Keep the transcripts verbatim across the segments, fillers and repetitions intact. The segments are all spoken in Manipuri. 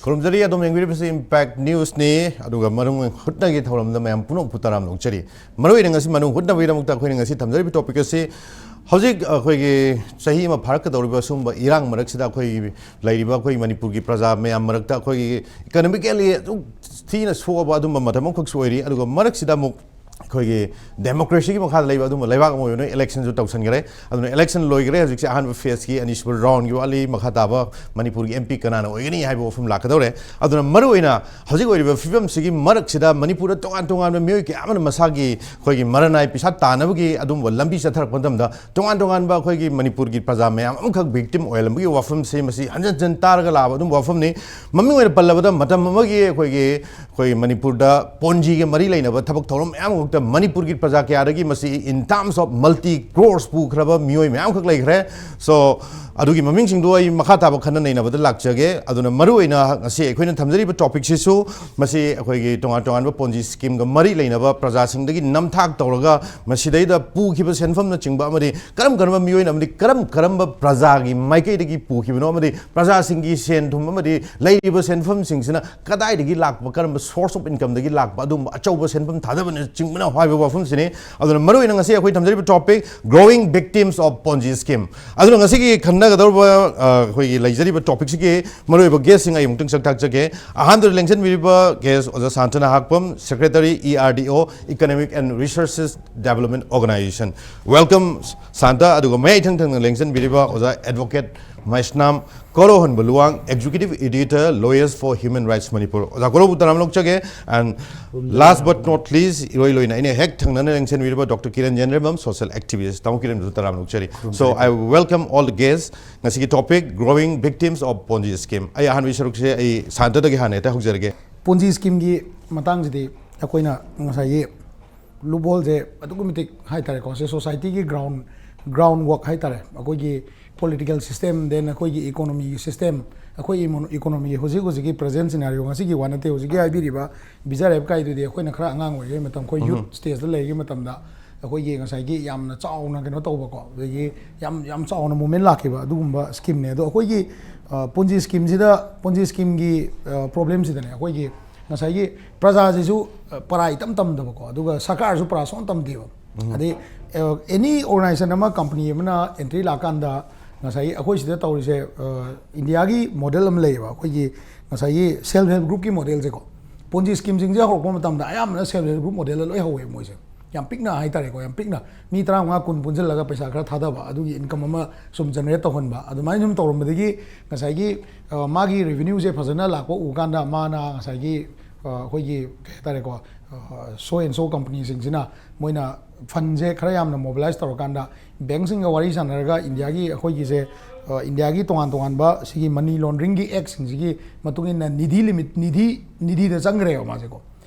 ꯈꯨꯔꯨꯝꯖꯔꯤ, ꯑꯗꯣꯝ ꯌꯦꯡꯕꯤꯔꯤꯕꯁꯤ ꯏꯝꯄꯦꯛ ꯅ꯭ꯌꯨꯁꯅꯤ꯫ ꯑꯗꯨꯒ ꯃꯅꯨꯡ ꯍꯨꯠꯅꯒꯤ ꯊꯧꯔꯝꯗ ꯃꯌꯥꯝ ꯄꯨꯝꯅꯃꯛꯄꯨ ꯇꯔꯥꯝꯅ ꯑꯣꯛꯆꯔꯤ꯫ ꯃꯔꯨꯑꯣꯏꯅ ꯉꯁꯤ ꯃꯅꯨꯡ ꯍꯨꯠꯅꯕꯒꯤꯗꯃꯛꯇ ꯑꯩꯈꯣꯏꯅ ꯉꯁꯤ ꯊꯝꯖꯔꯤꯕ ꯇꯣꯄꯤꯛ ꯑꯁꯤ ꯍꯧꯖꯤꯛ ꯑꯩꯈꯣꯏꯒꯤ ꯆꯍꯤ ꯑꯃ ꯐꯥꯔꯛꯀꯗꯧꯔꯤꯕ ꯁꯨꯝꯕ ꯏꯔꯥꯡ ꯃꯔꯛꯁꯤꯗ ꯑꯩꯈꯣꯏꯒꯤ ꯂꯩꯔꯤꯕ ꯑꯩꯈꯣꯏꯒꯤ ꯃꯅꯤꯄꯨꯔꯒꯤ ꯄ꯭ꯔꯖꯥ ꯃꯌꯥꯝ ꯃꯔꯛꯇ ꯑꯩꯈꯣꯏꯒꯤ ꯏꯀꯅꯣꯃꯤꯀꯦꯜꯂꯤ ꯑꯗꯨꯛ ꯊꯤꯅ ꯁꯣꯛꯑꯕ ꯑꯗꯨꯝꯕ ꯃꯇꯝ ꯑꯃꯈꯛꯁꯨ ꯑꯣꯏꯔꯤ꯫ ꯑꯗꯨꯒ ꯃꯔꯛꯁꯤꯗ ꯑꯃꯨꯛ ꯑꯩꯈꯣꯏꯒꯤ ꯗꯦꯃꯣꯀ꯭ꯔꯦꯁꯤꯒꯤ ꯃꯈꯥꯗ ꯂꯩꯕ ꯑꯗꯨꯝꯕ ꯂꯩꯕꯥꯛ ꯑꯃ ꯑꯣꯏꯕꯅ ꯏꯂꯦꯛꯁꯟꯁꯨ ꯇꯧꯁꯟꯈꯔꯦ꯫ ꯑꯗꯨꯅ ꯏꯂꯦꯛꯁꯟ ꯂꯣꯏꯈꯔꯦ꯫ ꯍꯧꯖꯤꯛꯁꯦ ꯑꯍꯥꯟꯕ ꯐꯦꯁꯀꯤ ꯑꯅꯤꯁꯨꯕ ꯔꯥꯎꯟꯒꯤ ꯋꯥꯠꯂꯤ꯫ ꯃꯈꯥ ꯇꯥꯕ ꯃꯅꯤꯄꯨꯔꯒꯤ ꯑꯦꯝ ꯄꯤ ꯀꯅꯥꯅ ꯑꯣꯏꯒꯅꯤ ꯍꯥꯏꯕ ꯋꯥꯐꯝ ꯂꯥꯛꯀꯗꯧꯔꯦ꯫ ꯑꯗꯨꯅ ꯃꯔꯨꯑꯣꯏꯅ ꯍꯧꯖꯤꯛ ꯑꯣꯏꯔꯤꯕ ꯐꯤꯕꯝꯁꯤꯒꯤ ꯃꯔꯛꯁꯤꯗ ꯃꯅꯤꯄꯨꯔꯗ ꯇꯣꯉꯥꯟ ꯇꯣꯉꯥꯟꯕ ꯃꯤꯑꯣꯏ ꯀꯌꯥ ꯑꯃꯅ ꯃꯁꯥꯒꯤ ꯑꯩꯈꯣꯏꯒꯤ ꯃꯔꯟ ꯅꯥꯏ ꯄꯩꯁꯥ ꯇꯥꯟꯅꯕꯒꯤ ꯑꯗꯨꯝꯕ ꯂꯝꯕꯤ ꯆꯠꯊꯔꯛꯄ ꯃꯇꯝꯗ ꯇꯣꯉꯥꯟ ꯇꯣꯉꯥꯟꯕ ꯑꯩꯈꯣꯏꯒꯤ ꯃꯅꯤꯄꯨꯔꯒꯤ ꯄ꯭ꯔꯖꯥ ꯃꯌꯥꯝ ꯑꯃꯈꯛ ꯚꯤꯛꯇꯤꯝ ꯑꯣꯏꯍꯜꯂꯝꯕꯒꯤ ꯋꯥꯐꯝꯁꯤ ꯃꯁꯤ ꯍꯟꯖꯟ ꯍꯟꯖꯟ ꯇꯥꯔꯒ ꯂꯥꯛꯑꯕ ꯑꯗꯨꯝꯕ ꯋꯥꯐꯝꯅꯤ꯫ ꯃꯃꯤꯡ ꯑꯣꯏꯅ ꯄꯜꯂꯕꯗ ꯃꯇꯝ ꯑꯃꯒꯤ ꯑꯩꯈꯣꯏꯒꯤ ꯑꯩꯈꯣꯏ ꯃꯅꯤꯄꯨꯔꯗ ꯄꯣꯟꯖꯤꯒ ꯃꯔꯤ ꯂꯩꯅꯕ ꯊꯕꯛ ꯊꯧꯔꯝ ꯃꯌꯥꯝ ꯑꯃꯈꯛꯇ ꯃꯅꯤꯄꯨꯔꯒꯤ ꯄ꯭ꯔꯖꯥ ꯀꯌꯥꯗꯒꯤ ꯃꯁꯤ in terms of multi crores ꯄꯨꯈ꯭ꯔꯕ ꯃꯤꯑꯣꯏ ꯃꯌꯥꯝ ꯑꯃꯈꯛ ꯂꯩꯈ꯭ꯔꯦ꯫ So ꯑꯗꯨꯒꯤ ꯃꯃꯤꯡꯁꯤꯡꯗꯣ ꯑꯩ ꯃꯈꯥ ꯇꯥꯕ ꯈꯟꯅ ꯅꯩꯅꯕꯗ ꯂꯥꯛꯆꯒꯦ꯫ ꯑꯗꯨꯅ ꯃꯔꯨꯑꯣꯏꯅ ꯉꯁꯤ ꯑꯩꯈꯣꯏꯅ ꯊꯝꯖꯔꯤꯕ ꯇꯣꯄꯤꯛꯁꯤꯁꯨ ꯃꯁꯤ ꯑꯩꯈꯣꯏꯒꯤ ꯇꯣꯉꯥꯟ ꯇꯣꯉꯥꯟꯕ ꯄꯣꯟꯖꯤ ꯁ꯭ꯀꯤꯝꯒ ꯃꯔꯤ ꯂꯩꯅꯕ ꯄ꯭ꯔꯖꯥꯁꯤꯡꯗꯒꯤ ꯅꯝꯊꯥꯛ ꯇꯧꯔꯒ ꯃꯁꯤꯗꯩꯗ ꯄꯨꯈꯤꯕ ꯁꯦꯟꯐꯝꯅꯆꯤꯡꯕ ꯑꯃꯗꯤ ꯀꯔꯝ ꯀꯔꯝꯕ ꯃꯤꯑꯣꯏꯅ ꯑꯃꯗꯤ ꯀꯔꯝ ꯀꯔꯝꯕ ꯄ꯭ꯔꯖꯥꯒꯤ ꯃꯥꯏꯀꯩꯗꯒꯤ ꯄꯨꯈꯤꯕꯅꯣ ꯑꯃꯗꯤ ꯄ꯭ꯔꯖꯥꯁꯤꯡꯒꯤ ꯁꯦꯟ ꯊꯨꯝ ꯑꯃꯗꯤ ꯂꯩꯔꯤꯕ ꯁꯦꯟꯐꯝꯁꯤꯡꯁꯤꯅ ꯀꯗꯥꯏꯗꯒꯤ ꯂꯥꯛꯄ, ꯀꯔꯝꯕ source of incomeꯗꯒꯤ ꯂꯥꯛꯄ, ꯑꯗꯨꯒꯨꯝꯕ ꯑꯆꯧꯕ ꯁꯦꯟꯐꯝ ꯊꯥꯗꯕꯅꯆꯤꯡꯕꯅ ꯍꯥꯏꯕ ꯋꯥꯐꯝꯁꯤꯅꯤ꯫ ꯑꯗꯨꯅ ꯃꯔꯨꯑꯣꯏꯅ ꯉꯁꯤ ꯑꯩꯈꯣꯏ ꯊꯝꯖꯔꯤꯕ topic, Growing Victims of Ponzi Scheme꯫ ꯑꯗꯨꯅ ꯉꯁꯤꯒꯤ ꯈꯟꯅꯒꯗꯧꯔꯤꯕ ꯑ, ꯑꯩꯈꯣꯏꯒꯤ ꯂꯩꯖꯔꯤꯕ ꯇꯣꯄꯤꯛꯁꯤꯒꯤ ꯃꯔꯨꯑꯣꯏꯕ ꯒꯦꯁꯁꯤꯡ ꯑꯩ ꯑꯃꯨꯛꯇꯪ ꯁꯛ ꯇꯥꯛꯆꯒꯦ꯫ ꯑꯍꯥꯟꯕꯗ ꯂꯦꯡꯁꯤꯟꯕꯤꯔꯤꯕ ꯒꯦꯁ ꯑꯣꯖꯥ ꯁꯥꯟꯇꯅ ꯍꯥꯛꯄꯝ, Secretary, E R D O, Economic and Resources Development Organization꯫ Welcome ꯁꯥꯟꯇ꯫ ꯑꯗꯨꯒ ꯃꯌꯥꯏ ꯊꯪ ꯊꯪꯅ ꯂꯦꯡꯁꯤꯟꯕꯤꯔꯤꯕ ꯑꯣꯖꯥ advocate Meisnam Korouhanba Luwang, Executive Editor, Lawyers for Human Rights Manipur꯫ ꯑꯣꯖꯥ ꯀꯣꯔꯧꯕꯨ ꯇꯔꯥꯝꯅ ꯑꯣꯛꯆꯒꯦ꯫ And last but not least, ꯏꯔꯣꯏ ꯂꯣꯏꯅ ꯑꯩꯅ ꯍꯦꯛ ꯊꯪꯅꯅ ꯂꯦꯡꯁꯤꯟꯕꯤꯔꯤꯕ ꯗꯣꯛꯇꯔ ꯀꯤꯔꯟ ꯌꯦꯟꯔꯦꯝꯕꯝ, Social Activist꯫ ꯇꯥꯃꯣ ꯀꯤꯔꯟꯕꯨꯁꯨ ꯇꯔꯥꯝꯅ ꯑꯣꯛꯆꯔꯤ꯫ So I welcome all the guests꯫ ꯉꯁꯤꯒꯤ topic, Growing Victims of Ponzi Scheme꯫ ꯑꯩ ꯑꯍꯥꯟꯕꯒꯤ ꯁꯔꯨꯛꯁꯦ ꯑꯩ ꯁꯥꯟꯇꯗꯒꯤ ꯍꯥꯟꯅ ꯍꯦꯛꯇ ꯍꯧꯖꯔꯒꯦ꯫ ꯄꯣꯟꯖꯤ ꯁ꯭ꯀꯤꯝꯒꯤ ꯃꯇꯥꯡꯁꯤꯗꯤ ꯑꯩꯈꯣꯏꯅ ꯉꯁꯥꯏꯒꯤ ꯂꯨꯞꯍꯣꯜꯁꯦ ꯑꯗꯨꯛꯀꯤ ꯃꯇꯤꯛ ꯍꯥꯏꯇꯥꯔꯦꯀꯣ, ꯁꯤ ꯁꯣꯁꯥꯏꯇꯤꯒꯤ ꯒ꯭ꯔꯥꯎꯟ ꯒ꯭ꯔꯥꯎꯟ ꯋꯥꯔꯛ ꯍꯥꯏꯇꯥꯔꯦ, ꯑꯩꯈꯣꯏꯒꯤ ꯄꯣꯂꯤꯇꯤꯀꯦꯜ ꯁꯤꯁꯇꯦꯝ, ꯗꯦꯟ ꯑꯩꯈꯣꯏꯒꯤ ꯏꯀꯣꯅꯣꯃꯤꯒꯤ ꯁꯤꯁꯇꯦꯝ, ꯑꯩꯈꯣꯏ ꯏꯃꯣ- ꯏꯀꯣꯅꯣꯃꯤꯒꯤ ꯍꯧꯖꯤꯛ ꯍꯧꯖꯤꯛꯀꯤ ꯄ꯭ꯔꯖꯦꯟ ꯁꯤꯅꯥꯔꯤꯑꯣ, ꯉꯁꯤꯒꯤ ꯋꯥ ꯅꯠꯇꯦ, ꯍꯧꯖꯤꯛꯀꯤ ꯍꯥꯏꯕꯤꯔꯤꯕ ꯕꯤꯖꯥꯔꯦꯞ ꯀꯥꯏꯗꯨꯗꯤ ꯑꯩꯈꯣꯏꯅ ꯈꯔ ꯑꯉꯥꯡ ꯑꯣꯏꯔꯤꯉꯩ ꯃꯇꯝ, ꯑꯩꯈꯣꯏ ꯌꯨꯠ ꯁ꯭ꯇꯦꯖꯇ ꯂꯩꯔꯤꯉꯩ ꯃꯇꯝꯗ ꯑꯩꯈꯣꯏꯒꯤ ꯉꯁꯥꯏꯒꯤ ꯌꯥꯝꯅ ꯆꯥꯎꯅ ꯀꯩꯅꯣ ꯇꯧꯕꯀꯣ, ꯑꯗꯒꯤ ꯌꯥꯝ ꯌꯥꯝ ꯆꯥꯎꯅ movement ꯂꯥꯛꯈꯤꯕ ꯑꯗꯨꯒꯨꯝꯕ scheme ꯅꯦ꯫ ꯑꯗꯣ ꯑꯩꯈꯣꯏꯒꯤ ꯄꯣꯟꯖꯤ scheme ꯁꯤꯗ, ꯄꯣꯟꯖꯤ scheme ꯒꯤ problemꯁꯤꯗꯅꯦ, ꯑꯩꯈꯣꯏꯒꯤ ꯉꯁꯥꯏꯒꯤ ꯄ꯭ꯔꯖꯥꯁꯤꯁꯨ ꯄꯔꯥ ꯏꯇꯝ ꯇꯝꯗꯕꯀꯣ, ꯑꯗꯨꯒ ꯁꯔꯀꯥꯔꯁꯨ ꯄꯔꯥ ꯁꯨꯡꯇꯝ ꯇꯝꯗꯦꯕ꯫ ꯑꯗꯩ any organization ꯑꯃ, company ꯑꯃꯅ entry ꯂꯥꯛꯀꯥꯟꯗ ꯉꯁꯥꯏꯒꯤ ꯑꯩꯈꯣꯏ ꯁꯤꯗ ꯇꯧꯔꯤꯁꯦ, ꯏꯟꯗꯤꯌꯥꯒꯤ model ꯑꯃ ꯂꯩꯌꯦꯕ, ꯑꯩꯈꯣꯏꯒꯤ ꯉꯁꯥꯏꯒꯤ self help group ꯀꯤ model ꯁꯦꯀꯣ꯫ ꯄꯣꯟꯖꯤ scheme ꯁꯤꯡꯁꯦ ꯍꯧꯔꯛꯄ ꯃꯇꯝꯗ ꯑꯌꯥꯝꯕꯅ self help group model ꯗ ꯂꯣꯏ ꯍꯧꯋꯦ ꯃꯣꯏꯁꯦ꯫ ꯌꯥꯝ ꯄꯤꯛꯅ ꯍꯥꯏꯇꯥꯔꯦꯀꯣ, ꯌꯥꯝ ꯄꯤꯛꯅ ꯃꯤ ꯇꯔꯥꯃꯉꯥ, ꯀꯨꯟ ꯄꯨꯟꯁꯤꯜꯂꯒ ꯄꯩꯁꯥ ꯈꯔ ꯊꯥꯗꯕ, ꯑꯗꯨꯒꯤ income ꯑꯃ ꯁꯨꯝ generate ꯇꯧꯍꯟꯕ, ꯑꯗꯨꯃꯥꯏꯅ ꯁꯨꯝ ꯇꯧꯔꯝꯕꯗꯒꯤ ꯉꯁꯥꯏꯒꯤ, ꯑ, ꯃꯥꯒꯤ revenue ꯁꯦ ꯐꯖꯅ ꯂꯥꯛꯄ ꯎ ꯀꯥꯟꯗ ꯃꯥꯅ ꯉꯁꯥꯏꯒꯤ, ꯑ, ꯑꯩꯈꯣꯏꯒꯤ ꯀꯩ ꯍꯥꯏꯇꯥꯔꯦꯀꯣ, ꯑ, so and so company ꯁꯤꯡꯁꯤꯅ ꯃꯣꯏꯅ fund ꯁꯦ ꯈꯔ ꯌꯥꯝꯅ mobilize ꯇꯧꯔꯀꯥꯟꯗ bank ꯁꯤꯡꯒ ꯋꯥꯔꯤ ꯁꯥꯟꯅꯔꯒ ꯏꯟꯗꯤꯌꯥꯒꯤ ꯑꯩꯈꯣꯏꯒꯤꯁꯦ, ꯑ, ꯏꯟꯗꯤꯌꯥꯒꯤ ꯇꯣꯉꯥꯟ ꯇꯣꯉꯥꯟꯕ ꯁꯤꯒꯤ money laundering ꯒꯤ act ꯁꯤꯡꯁꯤꯒꯤ ꯃꯇꯨꯡ ꯏꯟꯅ ꯅꯤꯙꯤ limit, ꯅꯤꯙꯤ, ꯅꯤꯙꯤꯗ ꯆꯪꯈ꯭ꯔꯦꯕ ꯃꯥꯁꯦꯀꯣ꯫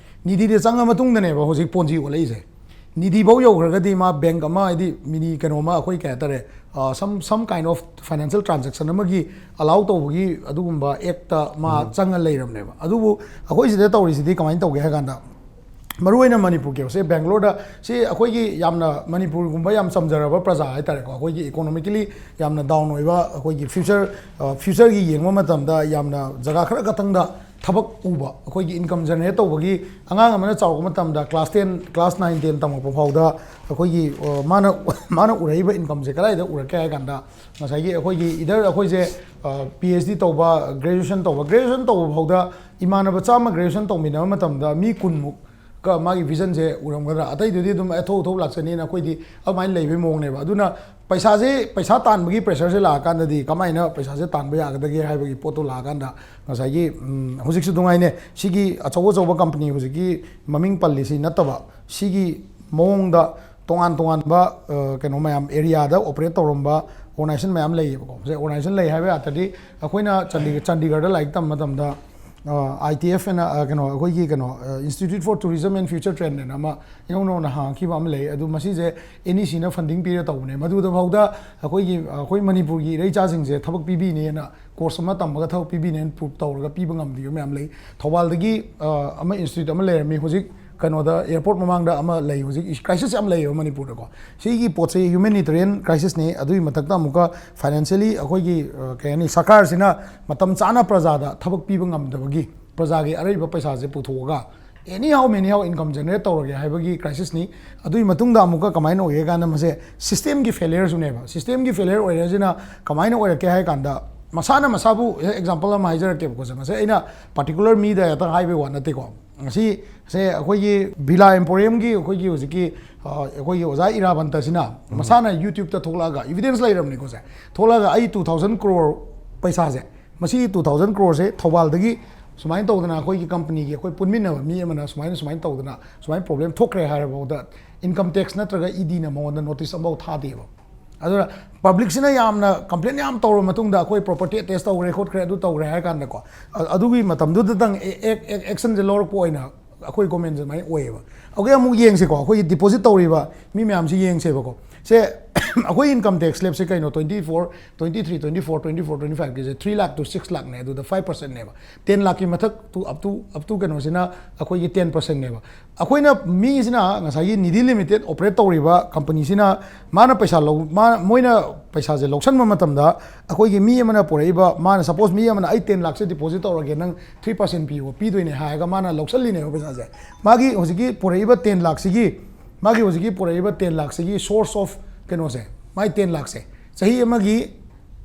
ꯅꯤꯙꯤꯗ ꯆꯪꯉ ꯃꯇꯨꯡꯗꯅꯦꯕ ꯍꯧꯖꯤꯛ ꯄꯣꯟꯖꯤ ꯑꯣꯜꯂꯛꯏꯁꯦ꯫ ꯅꯤꯙꯤꯐꯧ ꯌꯧꯈ꯭ꯔꯒꯗꯤ ꯃꯥ bank ꯑꯃ, ꯍꯥꯏꯗꯤ mini ꯀꯩꯅꯣꯃ, ꯑꯩꯈꯣꯏ ꯀꯩ ꯍꯥꯏꯇꯥꯔꯦ, ꯑ, some, some kind of financial transaction ꯑꯃꯒꯤ allow ꯇꯧꯕꯒꯤ ꯑꯗꯨꯒꯨꯝꯕ act ꯇ ꯃꯥ ꯆꯪꯉ ꯂꯩꯔꯕꯅꯦꯕ꯫ ꯑꯗꯨꯕꯨ ꯑꯩꯈꯣꯏ ꯁꯤꯗ ꯇꯧꯔꯤꯁꯤꯗꯤ ꯀꯃꯥꯏꯅ ꯇꯧꯒꯦ ꯍꯥꯏ ꯀꯥꯟꯗ, ꯃꯔꯨꯑꯣꯏꯅ ꯃꯅꯤꯄꯨꯔꯒꯤ ꯁꯦ, ꯕꯦꯡꯒ꯭ꯂꯣꯔꯗ ꯁꯤ ꯑꯩꯈꯣꯏꯒꯤ ꯌꯥꯝꯅ, ꯃꯅꯤꯄꯨꯔꯒꯨꯝꯕ ꯌꯥꯝ ꯆꯝꯖꯔꯕ ꯄ꯭ꯔꯖꯥ ꯍꯥꯏꯇꯥꯔꯦꯀꯣ, ꯑꯩꯈꯣꯏꯒꯤ economically ꯌꯥꯝꯅ down ꯑꯣꯏꯕ, ꯑꯩꯈꯣꯏꯒꯤ future, ꯑ, future ꯒꯤ ꯌꯦꯡꯕ ꯃꯇꯝꯗ ꯌꯥꯝꯅ ꯖꯒꯥ ꯈꯔ ꯈꯛꯇꯪꯗ ꯊꯕꯛ ꯎꯕ, ꯑꯩꯈꯣꯏꯒꯤ income generate ꯇꯧꯕꯒꯤ, ꯑꯉꯥꯡ ꯑꯃꯅ ꯆꯥꯎꯔꯛꯄ ꯃꯇꯝꯗ class ten, class nine, ten ꯇꯝꯃꯛꯄ ꯐꯥꯎꯗ ꯑꯩꯈꯣꯏꯒꯤ, ꯑ, ꯃꯥꯅ, ꯃꯥꯅ ꯎꯔꯛꯏꯕ income ꯁꯦ ꯀꯗꯥꯏꯗ ꯎꯔꯛꯀꯦ ꯍꯥꯏ ꯀꯥꯟꯗ, ꯉꯁꯥꯏꯒꯤ ꯑꯩꯈꯣꯏꯒꯤ either ꯑꯩꯈꯣꯏꯁꯦ, ꯑ, PhD ꯇꯧꯕ, graduation ꯇꯧꯕ, graduation ꯇꯧꯕ ꯐꯥꯎꯗ ꯏꯃꯥꯟꯅꯕ ꯆꯥꯝꯃ graduation ꯇꯧꯃꯤꯟꯅꯕ ꯃꯇꯝꯗ ꯃꯤ ꯀꯨꯟꯃꯨꯛ ꯀ ꯃꯥꯒꯤ vision ꯁꯦ ꯎꯔꯝꯒꯗ꯭ꯔꯥ? ꯑꯇꯩꯗꯨꯗꯤ ꯑꯗꯨꯝ ꯑꯊꯧ ꯑꯊꯧ ꯂꯥꯛꯆꯅꯤꯅ ꯑꯩꯈꯣꯏꯗꯤ ꯑꯗꯨꯃꯥꯏꯅ ꯂꯩꯕꯒꯤ ꯃꯑꯣꯡꯅꯦꯕ꯫ ꯑꯗꯨꯅ ꯄꯩꯁꯥꯁꯦ, ꯄꯩꯁꯥ ꯇꯥꯟꯕꯒꯤ pressure ꯁꯦ ꯂꯥꯛꯑꯀꯥꯟꯗꯗꯤ ꯀꯃꯥꯏꯅ ꯄꯩꯁꯥꯁꯦ ꯇꯥꯟꯕ ꯌꯥꯒꯗꯒꯦ ꯍꯥꯏꯕꯒꯤ ꯄꯣꯠꯇꯣ ꯂꯥꯛꯑꯀꯥꯟꯗ, ꯉꯁꯥꯏꯒꯤ, ꯎꯝ, ꯍꯧꯖꯤꯛꯁꯨ ꯑꯗꯨꯉꯥꯏꯅꯦ, ꯁꯤꯒꯤ ꯑꯆꯧ ꯑꯆꯧꯕ company ꯍꯧꯖꯤꯛꯀꯤ ꯃꯃꯤꯡ ꯄꯜꯂꯤꯁꯤ ꯅꯠꯇꯕ, ꯁꯤꯒꯤ ꯃꯑꯣꯡꯗ ꯇꯣꯉꯥꯟ ꯇꯣꯉꯥꯟꯕ, ꯑ, ꯀꯩꯅꯣ ꯃꯌꯥꯝ, area ꯗ operate ꯇꯧꯔꯝꯕ organization ꯃꯌꯥꯝ ꯂꯩꯌꯦꯕꯀꯣ꯫ ꯉꯁꯥꯏ organization ꯂꯩ ꯍꯥꯏꯕ ꯌꯥꯔꯗꯤ, ꯑꯩꯈꯣꯏꯅ ꯆꯟꯗꯤ-, ꯆꯥꯟꯗꯤꯒꯔꯗ ꯂꯥꯏꯔꯤꯛ ꯇꯝꯕ ꯃꯇꯝꯗ, ꯑ, I T F ꯑꯅ, ꯑ, ꯀꯩꯅꯣ, ꯑꯩꯈꯣꯏꯒꯤ ꯀꯩꯅꯣ, ꯑ, Institute for Tourism and Future Trend ꯑꯅ ꯑꯃ ꯏꯅꯧ ꯅꯧꯅ ꯍꯥꯡꯉꯛꯈꯤꯕ ꯑꯃ ꯂꯩ꯫ ꯑꯗꯨ ꯃꯁꯤꯁꯦ N E C ꯅ funding ꯄꯤꯔ ꯇꯧꯕꯅꯦ꯫ ꯃꯗꯨꯗ ꯐꯥꯎꯗ ꯑꯩꯈꯣꯏꯒꯤ, ꯑꯩꯈꯣꯏ ꯃꯅꯤꯄꯨꯔꯒꯤ ꯏꯔꯩꯆꯥꯁꯤꯡꯁꯦ ꯊꯕꯛ ꯄꯤꯕꯤꯅꯦꯅ, course ꯑꯃ ꯇꯝꯃꯒ ꯊꯕꯛ ꯄꯤꯕꯤꯅꯦꯅ prove ꯇꯧꯔꯒ ꯄꯤꯕ ꯉꯝꯗ꯭ꯔꯤꯕ ꯃꯌꯥꯝ ꯂꯩ꯫ ꯊꯧꯕꯥꯜꯗꯒꯤ, ꯑ, ꯑꯃ institute ꯑꯃ ꯂꯩꯔꯝꯃꯤ, ꯍꯧꯖꯤꯛ ꯀꯩꯅꯣꯗ, ꯑꯦꯌꯔꯄꯣꯔꯠ ꯃꯃꯥꯡꯗ ꯑꯃ ꯂꯩ, ꯍꯧꯖꯤꯛ ꯀ꯭ꯔꯥꯏꯁꯤꯁ ꯌꯥꯝ ꯂꯩꯌꯦꯕ ꯃꯅꯤꯄꯨꯔꯗꯀꯣ꯫ ꯁꯤꯒꯤ ꯄꯣꯠꯁꯦ ꯍ꯭ꯌꯨꯃꯦꯅꯤꯇꯦꯔꯤꯌꯟ ꯀ꯭ꯔꯥꯏꯁꯤꯁꯅꯤ꯫ ꯑꯗꯨꯒꯤ ꯃꯊꯛꯇ ꯑꯃꯨꯛꯀ ꯐꯥꯏꯅꯥꯟꯁꯤꯌꯦꯜꯂꯤ ꯑꯩꯈꯣꯏꯒꯤ, ꯑ, ꯀꯩ ꯍꯥꯏꯅꯤ, ꯁꯔꯀꯥꯔꯁꯤꯅ ꯃꯇꯝ ꯆꯥꯅ ꯄ꯭ꯔꯖꯥꯗ ꯊꯕꯛ ꯄꯤꯕ ꯉꯝꯗꯕꯒꯤ, ꯄ꯭ꯔꯖꯥꯒꯤ ꯑꯔꯩꯕ ꯄꯩꯁꯥꯁꯦ ꯄꯨꯊꯣꯛꯑꯒ ꯑꯦꯅꯤ ꯍꯥꯎ ꯃꯦꯅꯤ ꯍꯥꯎ ꯏꯟꯀꯝ ꯖꯦꯅꯦꯔꯦꯠ ꯇꯧꯔꯒꯦ ꯍꯥꯏꯕꯒꯤ ꯀ꯭ꯔꯥꯏꯁꯤꯁꯅꯤ꯫ ꯑꯗꯨꯒꯤ ꯃꯇꯨꯡꯗ ꯑꯃꯨꯛꯀ ꯀꯃꯥꯏꯅ ꯑꯣꯏꯒꯦ ꯀꯥꯟꯗ, ꯃꯁꯦ ꯁꯤꯁꯇꯦꯝꯒꯤ ꯐꯦꯂꯤꯌꯔꯁꯨꯅꯦꯕ꯫ ꯁꯤꯁꯇꯦꯝꯒꯤ ꯐꯦꯂꯤꯌꯔ ꯑꯣꯏꯔꯦꯁꯤꯅ ꯀꯃꯥꯏꯅ ꯑꯣꯏꯔꯛꯀꯦ ꯍꯥꯏ ꯀꯥꯟꯗ, ꯃꯁꯥꯅ ꯃꯁꯥꯕꯨ, ꯑꯦꯛꯖꯥꯝꯄꯜ ꯑꯃ ꯍꯥꯏꯖꯔꯛꯀꯦꯕꯀꯣ ꯁꯦ, ꯃꯁꯦ ꯑꯩꯅ ꯄꯥꯔꯇꯤꯀꯨꯂꯔ ꯃꯤꯗ ꯍꯦꯛꯇ ꯍꯥꯏꯕꯩ ꯋꯥ ꯅꯠꯇꯦꯀꯣ꯫ ꯉꯁꯤ ꯁꯦ ꯑꯩꯈꯣꯏꯒꯤ ꯚꯤꯂꯥ ꯑꯦꯝꯄꯣꯔꯤꯌꯝꯒꯤ ꯑꯩꯈꯣꯏꯒꯤ ꯍꯧꯖꯤꯛꯀꯤ, ꯑ, ꯑꯩꯈꯣꯏꯒꯤ ꯑꯣꯖꯥ ꯏꯔꯥꯕꯟꯇꯁꯤꯅ ꯃꯁꯥꯅ ꯌꯨꯇ꯭ꯌꯨꯕꯇ ꯊꯣꯛꯂꯛꯑꯒ, ꯏꯚꯤꯗꯦꯟꯁ ꯂꯩꯔꯕꯅꯤꯀꯣ ꯁꯦ, ꯊꯣꯛꯂꯛꯑꯒ ꯑꯩ two thousand crore ꯄꯩꯁꯥꯁꯦ, ꯃꯁꯤꯒꯤ two thousand crore ꯁꯦ ꯊꯧꯕꯥꯜꯗꯒꯤ ꯁꯨꯃꯥꯏꯅ ꯇꯧꯗꯅ ꯑꯩꯈꯣꯏꯒꯤ ꯀꯝꯄꯅꯤꯒꯤ ꯑꯩꯈꯣꯏ ꯄꯨꯟꯃꯤꯟꯅꯕ ꯃꯤ ꯑꯃꯅ ꯁꯨꯃꯥꯏꯅ, ꯁꯨꯃꯥꯏꯅ ꯇꯧꯗꯅ ꯁꯨꯃꯥꯏꯅ ꯄ꯭ꯔꯣꯕ꯭ꯂꯦꯝ ꯊꯣꯛꯈ꯭ꯔꯦ ꯍꯥꯏꯔꯐꯥꯎꯗ ꯏꯟꯀꯝ ꯇꯦꯛꯁ ꯅꯠꯇ꯭ꯔꯒ ꯏ ꯗꯤꯅ ꯃꯉꯣꯟꯗ ꯅꯣꯇꯤꯁ ꯑꯃꯐꯥꯎ ꯊꯥꯗꯦꯕ꯫ ꯑꯗꯨꯅ ꯄꯕ꯭ꯂꯤꯛꯁꯤꯅ ꯌꯥꯝꯅ ꯀꯝꯄ꯭ꯂꯦꯟ ꯌꯥꯝ ꯇꯧꯔꯕ ꯃꯇꯨꯡꯗ ꯑꯩꯈꯣꯏ ꯄ꯭ꯔꯣꯄꯔꯇꯤ ꯑꯦꯇꯦꯁ ꯇꯧꯈ꯭ꯔꯦ ꯈꯣꯠꯈ꯭ꯔꯦ ꯑꯗꯨ ꯇꯧꯈ꯭ꯔꯦ ꯍꯥꯏꯔ ꯀꯥꯟꯗꯀꯣ, ꯑ-, ꯑꯗꯨꯒꯤ ꯃꯇꯝꯗꯨꯗꯇꯪ ꯑꯦ-, ꯑꯦꯛ-, ꯑꯦꯛ-, ꯑꯦꯛꯁꯟꯁꯦ ꯂꯧꯔꯛꯄ ꯑꯣꯏꯅ ꯑꯩꯈꯣꯏ ꯒꯣꯔꯃꯦꯟꯁꯦ ꯑꯗꯨꯃꯥꯏꯅ ꯑꯣꯏꯌꯦꯕ꯫ ꯑꯣꯀꯦ, ꯑꯃꯨꯛ ꯌꯦꯡꯁꯤꯀꯣ, ꯑꯩꯈꯣꯏꯒꯤ ꯗꯤꯄꯣꯖꯤꯠ ꯇꯧꯔꯤꯕ ꯃꯤ ꯃꯌꯥꯝꯁꯤ ꯌꯦꯡꯁꯦꯕꯀꯣ꯫ ꯁꯦ, ꯑꯩꯈꯣꯏ ꯏꯟꯀꯝ ꯇꯦꯛꯁ ꯁ꯭ꯂꯦꯕꯁꯦ ꯀꯩꯅꯣ, twenty four, twenty three, twenty four, twenty four, twenty five ꯀꯤꯁꯦ three lakh to six lakh ꯅꯦ, ꯑꯗꯨꯗ five percent ꯅꯦꯕ꯫ Ten lakh ꯀꯤ ꯃꯊꯛ to, up to, up to ꯀꯩꯅꯣꯁꯤꯅ ꯑꯩꯈꯣꯏꯒꯤ ten percent ꯅꯦꯕ꯫ ꯑꯩꯈꯣꯏꯅ ꯃꯤꯁꯤꯅ ꯉꯁꯥꯏꯒꯤ ꯅꯤꯙꯤ ꯂꯤꯃꯤꯇꯦꯠ ꯑꯣꯄꯔꯦꯠ ꯇꯧꯔꯤꯕ ꯀꯝꯄꯅꯤꯁꯤꯅ ꯃꯥꯅ ꯄꯩꯁꯥ ꯂꯧ-, ꯃꯥ-, ꯃꯣꯏꯅ ꯄꯩꯁꯥꯁꯦ ꯂꯧꯁꯟꯕ ꯃꯇꯝꯗ, ꯑꯩꯈꯣꯏꯒꯤ ꯃꯤ ꯑꯃꯅ ꯄꯨꯔꯛꯏꯕ, ꯃꯥꯅ, ꯁꯄꯣꯁ, ꯃꯤ ꯑꯃꯅ "ꯑꯩ ten lakh ꯁꯦ ꯗꯤꯄꯣꯖꯤꯠ ꯇꯧꯔꯒꯦ, ꯅꯪ three percent ꯄꯤꯌꯣ", ꯄꯤꯗꯣꯏꯅꯦ ꯍꯥꯏꯔꯒ ꯃꯥꯅ ꯂꯧꯁꯜꯂꯤꯅꯦꯕ ꯄꯩꯁꯥꯁꯦ꯫ ꯃꯥꯒꯤ ꯍꯧꯖꯤꯛꯀꯤ ꯄꯨꯔꯛꯏꯕ ten lakh ꯁꯤꯒꯤ, ꯃꯥꯒꯤ ꯍꯧꯖꯤꯛꯀꯤ ꯄꯨꯔꯛꯏꯕ ten lakh ꯁꯤꯒꯤ source of ꯀꯩꯅꯣꯁꯦ, ꯃꯥꯏ ten lakh ꯁꯦ ꯆꯍꯤ ꯑꯃꯒꯤ